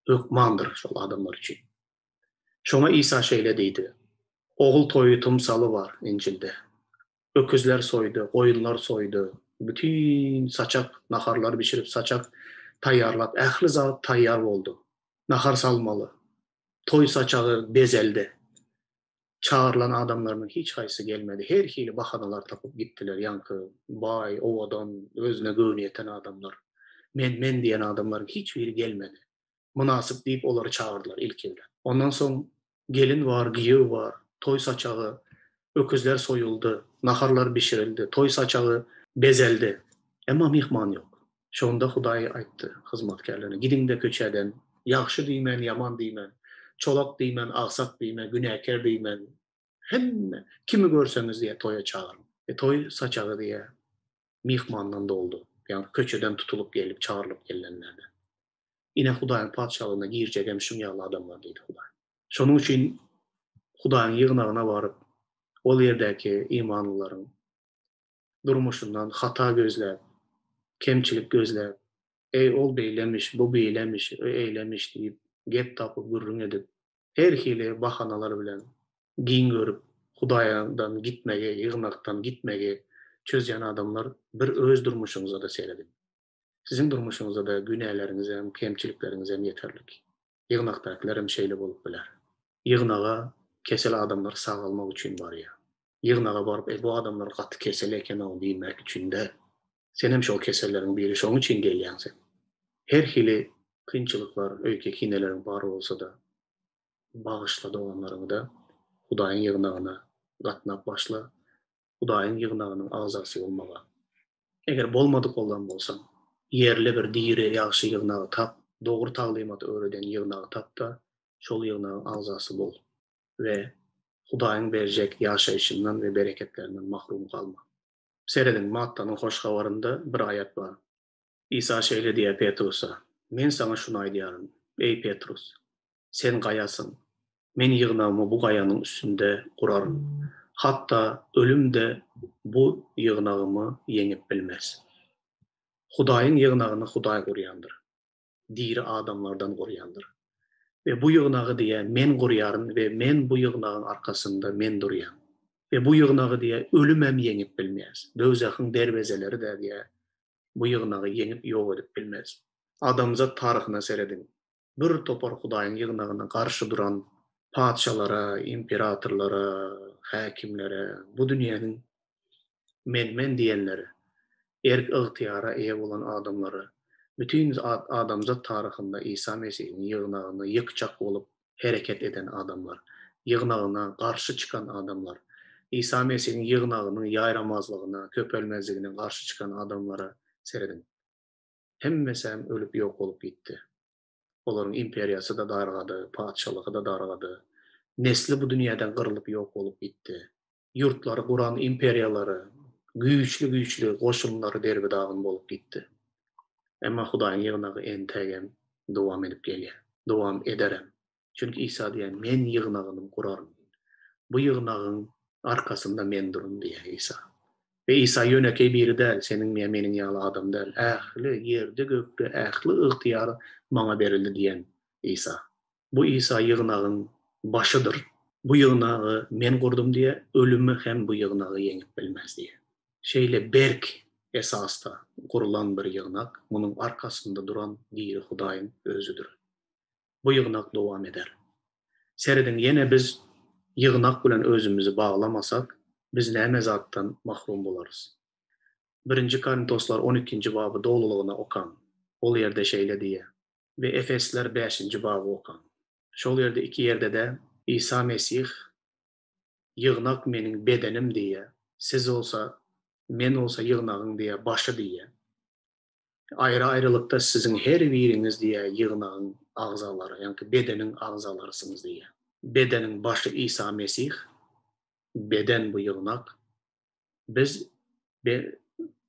Speaker 1: hökmandyr şol adamlar üçin. Şoňa Isa şeýle diýdi, Ogul toýy tymsaly bar Injilde. Öküzler soýdy, goýunlar soýdy, bütin saçak naharlar bişirip saçak taýýarlap ähli zat taýýar boldy. Nahar salmaly. Toý saçagy bezeldi. Çagyrylan adamlarynyň hiç haýsy gelmedi. Her hili bahanalar tapyp gitdiler ýaňky baý, owadan, özüne göwni ýeten adamlar. Men, men diýen adamlaryň hiç biri gelmedi. Mynasyp diýip olary çagyrdylar ilki bilen. Ondan soň gelin bar, giýew bar, toý saçagy, öküzler soýuldy, naharlar bişirildi, toý saçagy bezeldi. Emma myhman ýok. Şonda Hudaý aýtdy hyzmatkärlerine, Gidiň-de köçeden, ýagşy diýmän, ýaman diýmän, çolak diýmän, agsak diýmän, günäkär diýmän, hemme, kimi görseňiz diýýär, toýa çagyryň. E toý saçagy diýýär, myhmandan doldy. Ýagny köçeden tutulyp gelip, çagyrylyp gellenlerden. Ine, Hudaýyň Patyşalygyna girjegem şuň ýaly adamlar diýdi Hudaý. Şonuň üçin Hudaýyň ýygnagyna baryp, ol ýerdäki imanlylaryň durmuşyndan hata gözläp, kemçilik gözläp, Eý, ol beýlemiş, bu beýlemiş, eýlemiş diýip, gep tapyp gürrüň edip, her hili bahanalar bilen giň görüp, Hudaýdan gitmegi, ýygnakdan gitmegi çözýän adamlar bir öz durmuşyňyza-da serediň. Siziň durmuşyňyzda-da günäleriňizem, kemçilikleriňizem ýeterlik. Ýygnakdakylar hem şeýle bolup biler. Ýygnaga kesel adamlar sagalmak üçin barýar. Ýygnaga baryp, Eý, bu adamlar gaty kesel eken-ow diýmek üçin däl. Senem şol keselleriň biri, şonuň üçin gelýäň sen. Her hili kynçylyklar, öýke-kineleriň bar bolsa-da, bagyşla doganlaryňy-da, Hudaýyň ýygnagyna gatnap başla, Hudaýyň ýygnagynyň agzasy bolmaga. Eger bolmadyk bolan bolsaň, ýerli bir diri ýagşy ýygnagy tap, dogry taglymaty öwreden ýygnagy tap-da, şol ýygnagyň agzasy bol we Hudaýyň berjek ýaşaýşyndan we bereketlerinden mahrum galma. Serediň, Mattanyň Hoş Habarynda bir aýat bar. Isa şeýle diýýär Petrusa, Men saňa şuny aýdýaryn, eý Petrus, sen gaýasyň, Men ýygnagymy bu gaýanyň üstünde guraryn. Hatda ölüm-de bu ýygnagymy ýeňip bilmez. Hudaýyň ýygnagyny Hudaý gurýandyr. Diri adamlardan gurýandyr. We bu ýygnagy diýýär, Men gurýaryn we Men bu ýygnagyň arkasynda Men durýan. We bu ýygnagy diýýär, ölümem ýeňip bilmez. Döwzahyň derwezeleri-de diýýär, bu ýygnagy ýeňip ýok edip bilmez. Adamzat taryhyna serediň. Bir topar Hudaýyň ýygnagyna garşy duran patyşalara, imperatorlara, häkimlere, bu dünýäniň men-men diýenlere, erk-ygtyýara eýe bolan adamlara, bütin adamzat taryhynda Isa Mesihiň ýygnagyny ýykjak bolup hereket eden adamlar. Ýygnagyna garşy çykan adamlar, Isa Mesihiň ýygnagynyň ýaýramazlygyna, köpelmezligine garşy çykan adamlara serediň. Hemmesäm ölüp ýok bolup gitdi. Olaryň imperiýasy-da dargady, patyşalygy-da dargady. Nesli bu dünýäden gyrlyp ýok bolup gitdi. Ýurtlary guran imperiýalary, güýçli-güýçli goşunlary derbi-dagyn bolup gitdi. Emma Hudaýyň ýygnagy entegem dowam edip gelýär, dowam ederem. Çünki Isa diýýär, Men ýygnagymy guraryn. Bu ýygnagyň arkasynda Men durun diýýär Isa. We Isa ýönekeý biri däl, seniň ýa meniň ýaly adam däl. Ähli ýerde-gökde ähli ygtyýar Maňa berildi diýen Isa. Bu Isa ýygnagyň başydyr. Bu ýygnagy Men gurdum diýýär, ölüm hem bu ýygnagy ýeňip bilmez diýýär. Şeýle berk esasda gurlan bir ýygnak, munuň arkasynda duran diri Hudaýyň Özüdir. Bu ýygnak dowam eder. Serediň, ýene biz ýygnak bilen özümizi baglamasak, biz näme zatdan mahrum bolarys? Birinji Korintoslar on ikinji baby dolulygyna okaň. Ol ýerde şeýle diýýär. We Efesler bäşinji baby okaň. Şol ýerde iki ýerde-de Isa Mesih Ýygnak meniň bedenim diýýär, siz bolsa, men bolsa ýygnagyň diýýär, başy diýýär. Aýry-aýrylykda siziň her biriňiz diýýär ýygnagyň agzalary, ýaňky bedeniň agzalarysyňyz diýýär. Bedeniň başy Isa Mesih, beden bu ýygnak, biz be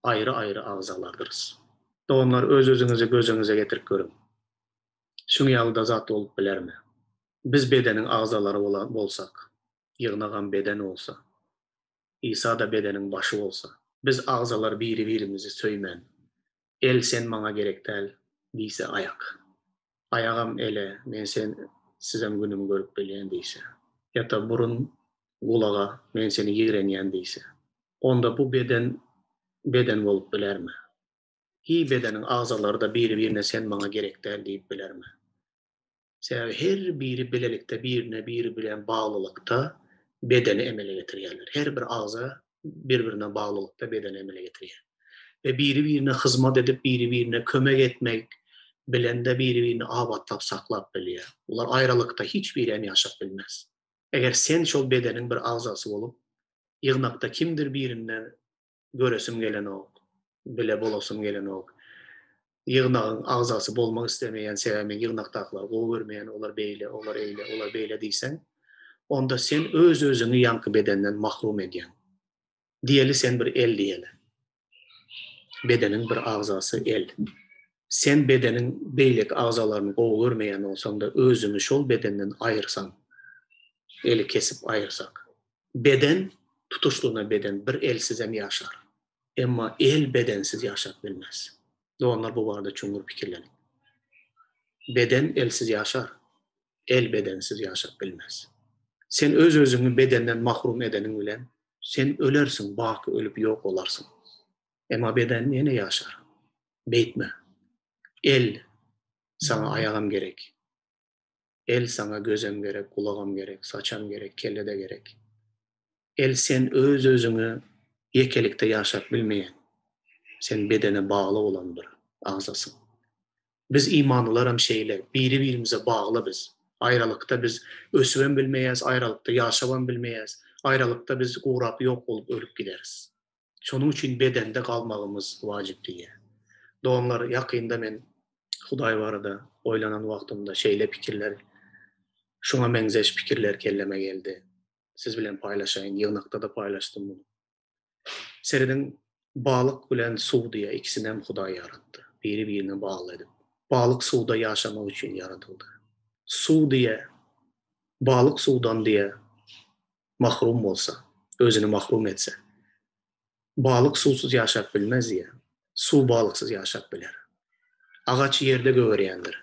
Speaker 1: aýry-aýry agzalardyrys. Doganlar öz-özüňizi gözüňize getirip görüň. Şuň ýaly-da zat bolup bilermi? Biz bedeniň agzalary bolsak, ýygnagam beden bolsa, Isa-da bedeniň başy bolsa, biz agzalar biri-birimizi söýmän, El sen maňa gerek däl diýse aýak. Aýagam ele men sen sizem günümi görüp bilýän diýse. Ýa-da burun gulaga men seni ýigrenýän diýse. Onda bu beden beden bolup bilermi? Hiý bedeniň agzalary-da biri-birine sen maňa gerek däl diýip bilermi? Sebäbi her biri bilelikde birine biri bilen baglylykda bedeni emele getirýärler. Her bir agza bir-birine baglylykda bedeni emele getirýär. We biri-birine hyzmat edip, biri-birine kömek etmek bilen-de biri-birini abatlap saklap bilýär. Bular aýralykda hiç biri hem ýaşap bilmez. Eger sen şol bedeniň bir agzasy bolup, ýygnakda kimdir birinden göresim gelenok, bile bolasym gelenok. Ýygnagyň agzasy bolmak islemeýän, sebäbi men ýygnakdakylary gowy görmeýän, olar beýle, olar eýle, olar beýle diýseň, onda sen öz-özüňi ýaňky bedenden mahrum edýäň. Diýeli sen bir el diýeli. Bedeniň bir agzasy el. Sen bedeniň beýleki agzalaryny gowy görmeýän bolsaň-da, özüňi şol bedenden aýyrsaň, eli kesip aýyrsak. Beden tutuşlygyna beden bir elsizem ýaşar. Emma el bedensiz ýaşap bilmez. Doganlar bu barada çuňňur pikirleniň. Beden elsiz ýaşar, el bedensiz ýaşap bilmez. Sen öz-özüňi bedenden mahrum edeniň bilen sen ölersiň, baky ölüp ýok bolarsyň. Emma beden ýene ýaşar. Beýtme. El, saňa aýagam gerek. El saňa gözem gerek, gulagam gerek, saçam gerek, kelle-de gerek. El sen öz-özüňe ýekelikde ýaşap bilmeýäň. Sen bedene bagly bolan bir agzasyň. Biz imanlylaram şeýle, biri-birimize bagly biz. Aýralykda biz ösübem bilmeýäs, aýralykda ýaşabam bilmeýäs, aýralykda biz gurap ýok bolup ölüp gideris. Şonuň üçin bedende galmagymyz wajyp diýýär. Doganlar, ýakynda men Hudaý barada oýlanan wagtymda şeýle pikirler, şuňa meňzeş pikirler kelleme geldi. Siz bilen paýlaşaýyn, ýygnakda-da paýlaşdym muny. Serediň, balyk bilen suw diýýär, ikisinem Hudaý ýaratdy, biri-birine bagly edip. Balyk suwda ýaşamak üçin ýaradyldy. Suw diýýär, balyk suwdan diýýär, mahrum bolsa, özüni mahrum etse, balyk suwsuz ýaşap bilmez diýýär. Suw balyksyz ýaşap biler. Agaç ýerde gögerýändir.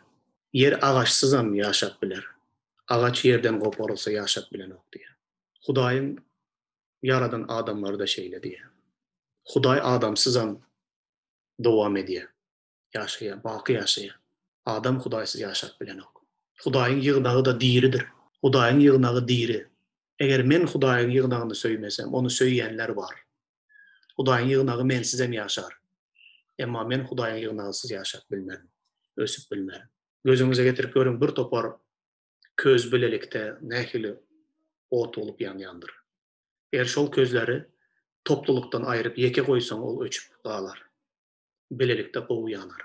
Speaker 1: Ýer agaçsyzam ýaşap biler. Agaç ýerden goparylsa ýaşap bilenok diýýär. Hudaýyň ýaradan adamlary-da şeýle diýýär. Hudaý adamsyzam dowam edýär. Ýaşaýar, baky ýaşaýar. Adam Hudaýsyz ýaşap bilenok. Hudaýyň ýygnagy-da diridir. Hudaýyň ýygnagy diri. Eger men Hudaýyň ýygnagyny söýmesem, ony söýýänler bar. Hudaýyň ýygnagy mensizem ýaşar. Emma men Hudaýyň ýygnagysyz ýaşap bilmerin, ösüp bilmerin. Gözüňize getirip görüň, bir topar köz bilelikde nähili. Ot bolup ýanýandyr. Eger şol közleri toplulykdan aýryp ýeke goýsaň ol öçüp galar. Bilelikde gowy ýanar.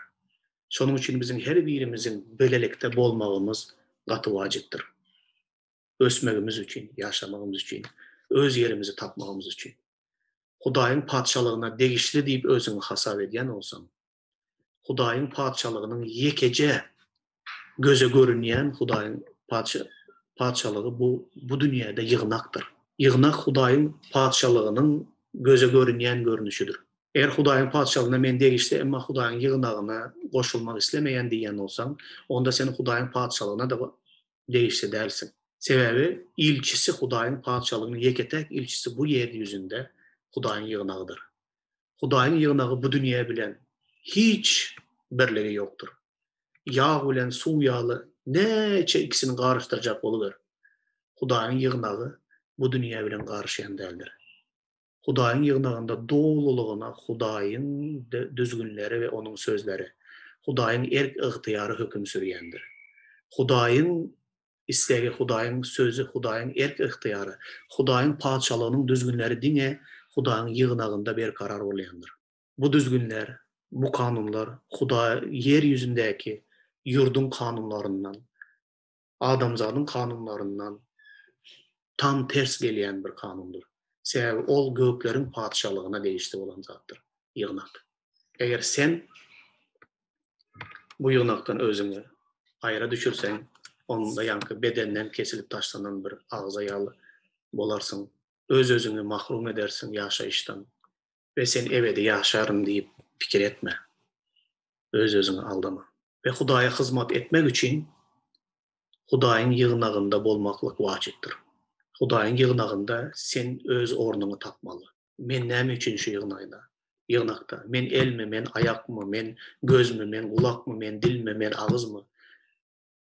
Speaker 1: Şonuň üçin biziň her birimiziň bilelikde bolmagymyz gaty wajypdyr. Ösmegimiz üçin, ýaşamagymyz üçin, öz ýerimizi tapmagymyz üçin. Hudaýyň Patyşalygyna degişli diýip özüňi hasap edýän bolsaň, Hudaýyň Patyşalygynyň ýekeje göze görünýän Hudaýyň Patyşalygy bu bu dünýäde ýygnakdyr. Ýygnak Hudaýyň Patyşalygynyň göze görünýän görnüşidir. Eger Hudaýyň Patyşalygyna men degişli, emma Hudaýyň ýygnagyna goşulmak islemeýän diýýän bolsaň, onda sen Hudaýyň Patyşalygyna-da degişli dälsiň. Sebäbi ilçisi Hudaýyň Patyşalygynyň ýeke-täk ilçisi bu ýer ýüzünde Hudaýyň ýygnagydyr. Hudaýyň ýygnagy bu dünýä bilen hiç birligi ýokdur. Ýag bilen suw ýaly näçe ikisini garyşdyrjak boluber, Hudaýyň ýygnagy bu dünýä bilen garyşýan däldir. Hudaýyň ýygnagynda dolulygyna Hudaýyň düzgünleri we Onuň sözleri, Hudaýyň erk-ygtyýary höküm sürýändir. Hudaýyň Islegi, Hudaýyň Sözi, Hudaýyň erk-ygtyýary, Hudaýyň Patyşalygynyň düzgünleri diňe Hudaýyň ýygnagynda berkarar bolýandyr. Bu düzgünler, bu kanunlar Hudaý ýer ýüzündäki ýurduň kanunlaryndan, adamzadyň kanunlaryndan tam ters gelýän bir kanundyr. Sebäbi ol gökleriň Patyşalygyna degişli bolan zatdyr, ýygnak. Eger sen bu ýygnakdan özüňi aýra düşürseň, onda ýaňky bedenden kesilip taşlanan bir agza ýaly bolarsyň. Öz-özüňi mahrum edersiň ýaşaýyşdan we sen ebedi ýaşaryn diýip pikir etme. Öz-özüňi aldama. We Hudaýa hyzmat etmek üçin Hudaýyň ýygnagynda bolmaklyk wajypdyr. Hudaýyň ýygnagynda sen öz ornuňy tapmaly. Men näme üçin şu ýygnaýda, ýygnakda? Men elmi, men aýakmy, men gözmi, men gulakmy, men dilmi, men agyzmy?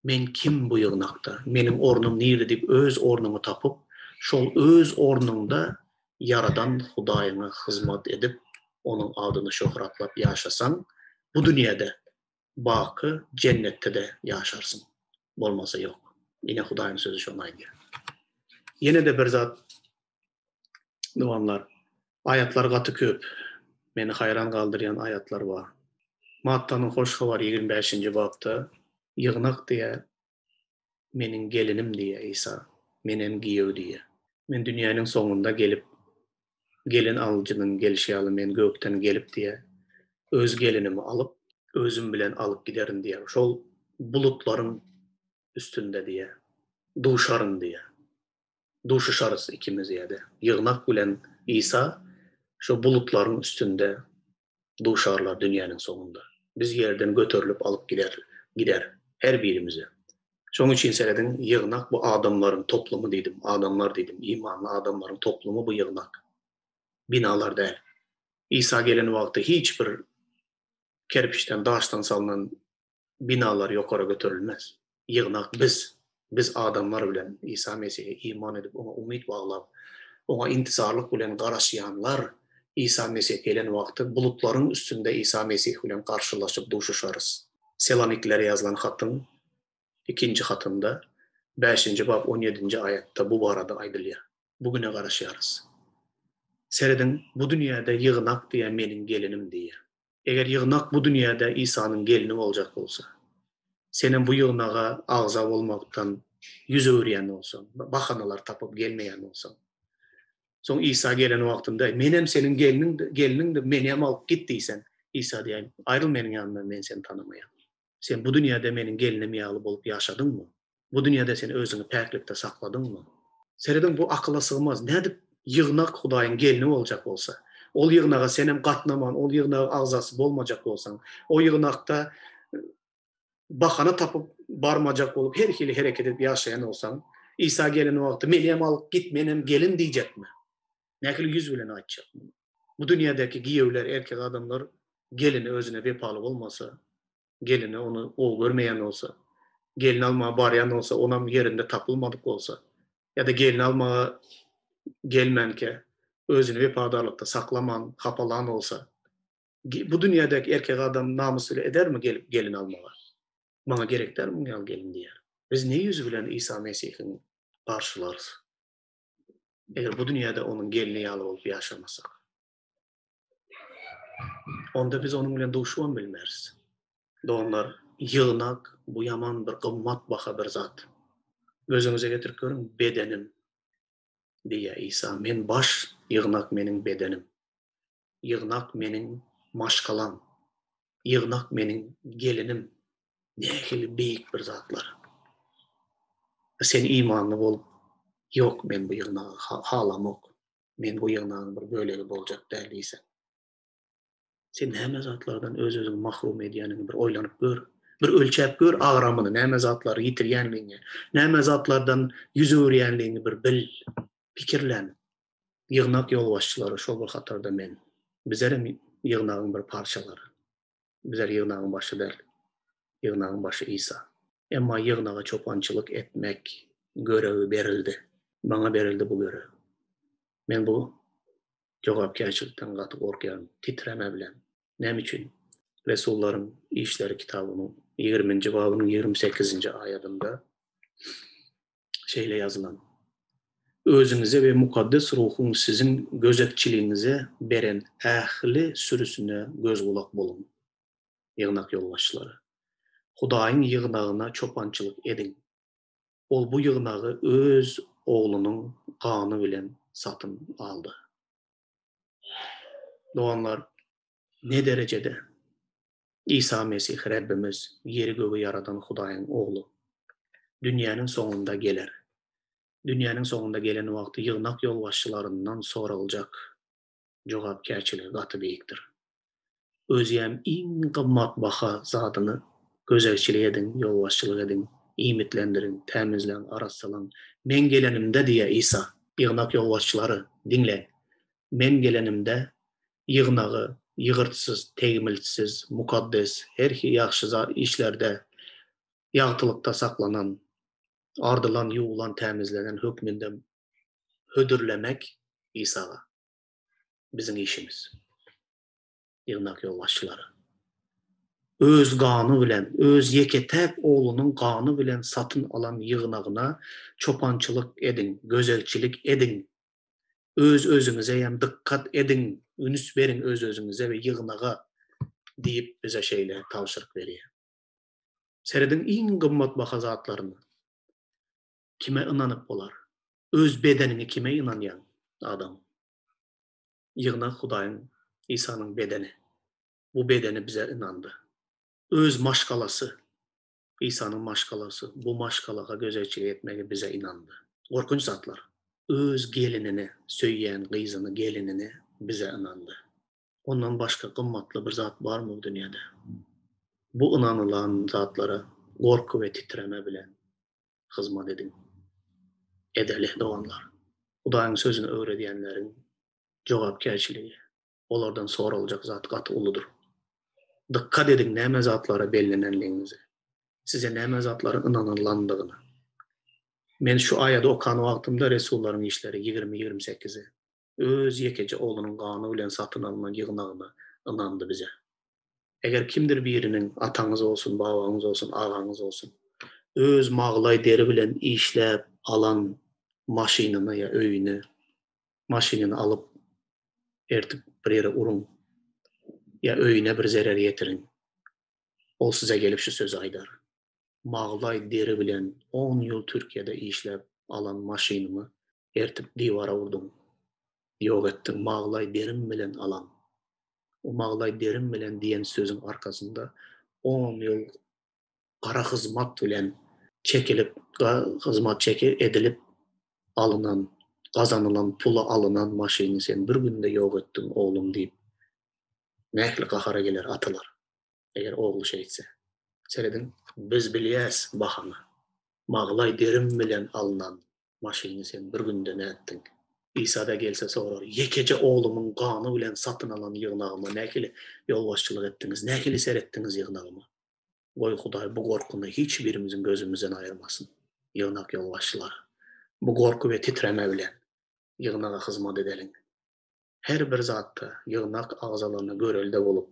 Speaker 1: Men kim bu ýygnakda? Meniň ornum nirde diýip öz ornuňy tapyp, şol öz ornuňda Ýaradan Hudaýyňa hyzmat edip, Onuň adyny şöhratlap ýaşasaň, bu dünýäde, baky jennetde-de ýaşarsyň. Bolmasa ýok. Ine Hudaýyň sözi şony aýdýar. Ýene-de bir zat Doganlar, aýatlar gaty köp. Meni haýran galdyrýan aýatlar bar. Mattanyň Hoş Habary 25-nji bapda Ýygnak diýýär, meniň gelinim diýýär Isa, menem giýew diýýär. Men dünýäniň soňunda gelip, gelin alyjynyň gelşi ýaly men gökden gelip diýýär, öz gelinimi alyp, özüm bilen alyp giderin diýýär. Şol bulutlaryň üstünde diýýär, duşaryn diýýär. Duşuşarys ikimiz ýa-da ýygnak bilen Isa şo bulutlaryň üstünde duşarlar dünýäniň soňunda. Biz ýerden göterilip alyp gider, gider her birimizi. Şoň üçin serediň, ýygnak bu adamlaryň toplumy diýdim, adamlar diýdim, imanly adamlaryň toplumy bu ýygnak. Binalar däl. Isa gelen wagty hiç bir kerpiçden, daşdan salnan binalar ýokara göterilmez. Ýygnak biz, biz adamlar bilen Isa Mesihe iman edip, Oňa umyt baglap, Oňa intizarlyk bilen garaşýanlar Isa Mesih gelen wagty bulutlaryň üstünde Isa Mesih bilen garşylaşyp duşuşarys. Selaniklilere ýazylan hatyň ikinji hatynda, bäşinji bap on ýedinji aýatda bu barada aýdylýar. Bu güne garaşýarys. Serediň, bu dünýäde ýygnak diýýär meniň gelinim diýýär. Eger ýygnak bu dünýäde Isanyň gelni boljak bolsa, senem bu ýygnaga agza bolmakdan ýüz öwürýän bolsaň, bahanalar tapyp gelmeýän bolsaň, soň Isa gelen wagtynda, Menem seniň gelniň, gelniňdim, menem alyp git diýseň, Isa diýer, Aýryl meniň ýanymdan, men seni tanamaýan. Sen bu dünýäde meniň gelnim ýaly bolup ýaşadyňmy? Bu dünýäde sen özüňi päklikde sakladyňmy? Serediň, bu akyla sygmaz. Nädip ýygnak Hudaýyň gelni boljak bolsa, ol ýygnaga senem gatnaman, ol ýygnagyň agzasy bolmajak bolsaň, o ýygnakda bahana tapyp barmajak bolup her hili hereket edip ýaşaýan bolsaň, Isa gelen wagty menem alyp git, menem gelin diýjekmi? Nähili ýüz bilen aýtjak muny? Bu dünýädäki giýewler, erkek adamlar gelini özüne wepaly bolmasa, gelini ony gowy görmeýän bolsa, gelin almaga barýan bolsa, onam ýerinde tapylmadyk bolsa, ýa-da gelin almaga gelmänkä özüni wepadarlykda saklaman, hapalan bolsa, bu dünýädäki erkek adam namys bile edermi gelip gelin almaga? Maňa gerek däl muň ýaly gelin diýer. Biz ne ýüz bilen Isa Mesihiň garşylarys? Eger bu dünýäde onuň gelni ýaly bolup ýaşamasak. Onda biz onuň bilen duşubam bilmeris. Doganlar, ýygnak bu ýaman bir gymmat baha bir zat. Gözüňize getirip görüň, bedenim diýýär Isa. Men baş, ýygnak meniň bedenim. Ýygnak meniň maşgalam. Ýygnak meniň gelinim. Nähili beýik bir zatlar. Sen imanly bolup, ýok men bu ýygnagy halamok. Men bu ýygnagyň bir bölegi boljak däl diýseň. Sen näme zatlardan öz-özüňi mahrum edýäniňi bir oýlanyp gör. Bir ölçäp gör agramyny, näme zatlary ýitirýänligiňi, näme zatlardan ýüz öwürýänligiňi bir bil, pikirlen. Ýygnak ýolbaşçylary şol bir hatarda men. Bizerem ýygnagyň bir parçalary. Bizler ýygnagyň başy däl. Ýygnagyň başy Isa. Emma ýygnaga çopançylyk etmek görewi berildi. Maňa berildi bu görew. Men bu jogapkärçilikden gaty gorkýaryn, titreme bilen. Näme üçin? Resullaryň işleri kitabynyň ýigriminji babynyň 28-nji aýadynda şeýle ýazylan, Özüňize we Mukaddes Ruhuň siziň gözegçiligiňize beren ähli sürüsine göz-gulak boluň. Ýygnak ýolbaşçylary, Hudaýyň ýygnagyna çopançylyk ediň. Ol bu ýygnagy Öz Oglunyň gany bilen satyn aldy. Doganlar, ne derejede Isa Mesih Rebbimiz, ýeri-gögi ýaradan Hudaýyň Ogly, dünýäniň soňunda geler. Dünýäniň soňunda gelen wagty ýygnak ýolbaşçylaryndan soraljak jogapkärçiligi gaty beýikdir. Özüem iň gymmatbaha zadyny gözegçilik ediň, ýolbaşçylyk ediň, iýmitlendiriň, tämizläň, arassalaň. Men gelenimde, diýýär Isa, ýygnak ýolbaşçylary, diňläň! Men gelenimde ýygnagy ýygyrtsyz, tegmiltsiz, mukaddes, her hili ýagşy işlerde, ýagtylykda saklanan, ardylan, ýuwlan, tämizlenen hökmünde hödürlemek Isaga biziň işimiz. Ýygnak ýolbaşçylary. Öz gany bilen, öz ýeke-täk Oglunyň gany bilen satyn alan ýygnagyna çopançylyk ediň, gözegçilik ediň. Öz-özüňize hem dykgat ediň, üns beriň öz-özüňize we ýygnaga diýip bize şeýle tabşyryk berýär. Serediň iň gymmatbaha zatlaryna. Kime ynanyp bolar? Öz bedeniňi kime ynanýaň, adam? Ýygnak Hudaýyň, Isanyň bedeni. Bu bedeni bize ynandy. Öz maşgalasy, Isanyň maşgalasy, bu maşgalaga gözegçilik etmegi bize ynandy. Gorkunç zatlar. Öz gelinini, söýýän gyzyny, gelinini bize ynandy. Ondan başga gymmatly bir zat barmy bu dünýäde? Bu ynanylan zatlara gorky we titreme bilen hyzmat ediň. Edeli, doganlar. Hudaýyň sözüni öwredýänleriň jogapkärçiligi, olardan soraljak zat gaty uludyr. Dykgat ediň näme zatlara bellenenligiňize, size näme zatlaryň ynanylandygyna. Men şu aýady okan wagtymda Resullaryň işleri 20, 28-i Öz ýekeje Oglunyň gany bilen satyn alnan ýygnagyna ynandy bize. Eger kimdir biriniň, ataňyz bolsun, babaňyz bolsun, agaňyz bolsun, öz maglaý deri bilen işläp alan maşynyny ýa öýüni, maşynyny alyp, ertip bir ýere uruň ýa öýüne bir zerer ýetiriň, ol size gelip şu sözi aýdar, Maglaý deri bilen on ýyl Türkiýede işläp alan maşynymy ertip diwara urduň, ýok etdiň, maglaý derim bilen alan. O maglaý derim bilen diýen sözüň arkasynda on ýyl gara hyzmat bilen çekilip, hyzmat çeki edilip alynan, gazanylan pula alynan maşyny sen bir günde ýok etdiň, oglum diýip, nähili gahara geler atalar, eger ogly şeýtse. Serediň, biz bilýäs bahany. Maglaý derim bilen alnan Maşyny sen bir günde nätdiň? Isa-da gelse sorar, Ýekeje oglumyň gany bilen satyn alan ýygnagyma nähili ýolbaşçylyk etdiňiz, nähili seretdiňiz ýygnagyma? Goý, Hudaý bu gorkyny hiç birimiziň gözümizden aýyrmasyn, ýygnak ýolbaşçylary. Bu gorky we titreme bilen ýygnaga hyzmat edeliň. Her bir zatda ýygnak agzalaryna görelde bolup,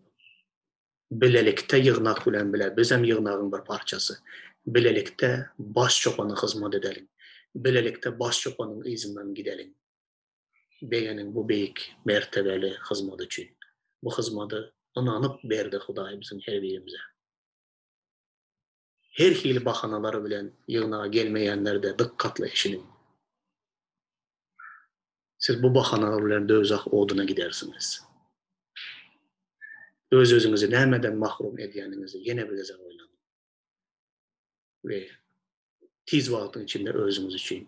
Speaker 1: bilelikde ýygnak bilen bile, bizem ýygnagyň bir parçasy, bilelikde baş çopana hyzmat edeliň, bilelikde baş çopanyň yzyndan gideliň. Begeniň bu beýik mertebeli hyzmaty üçin. Bu hyzmaty ynanyp berdi Hudaý biziň her birimize. Her hili bahanalar bilen ýygnaga gelmeýänler-de dykgatly eşidiň. Siz bu bahanalar bilen döwzah oduna gidersiňiz. Öz-özüňizi nämeden mahrum edýäniňizi ýene bir gezek oýlanyň. We tiz wagtyň içinde özüňiz üçin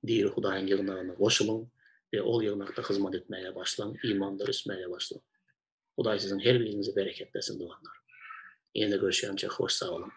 Speaker 1: diri Hudaýyň ýygnagyna goşulyň we ol ýygnakda hyzmat etmäge başlaň, imanda ösmäge başlaň. Hudaý siziň her biriňizi bereketlesin doganlar. Ýene görüşýänçä hoş sag boluň.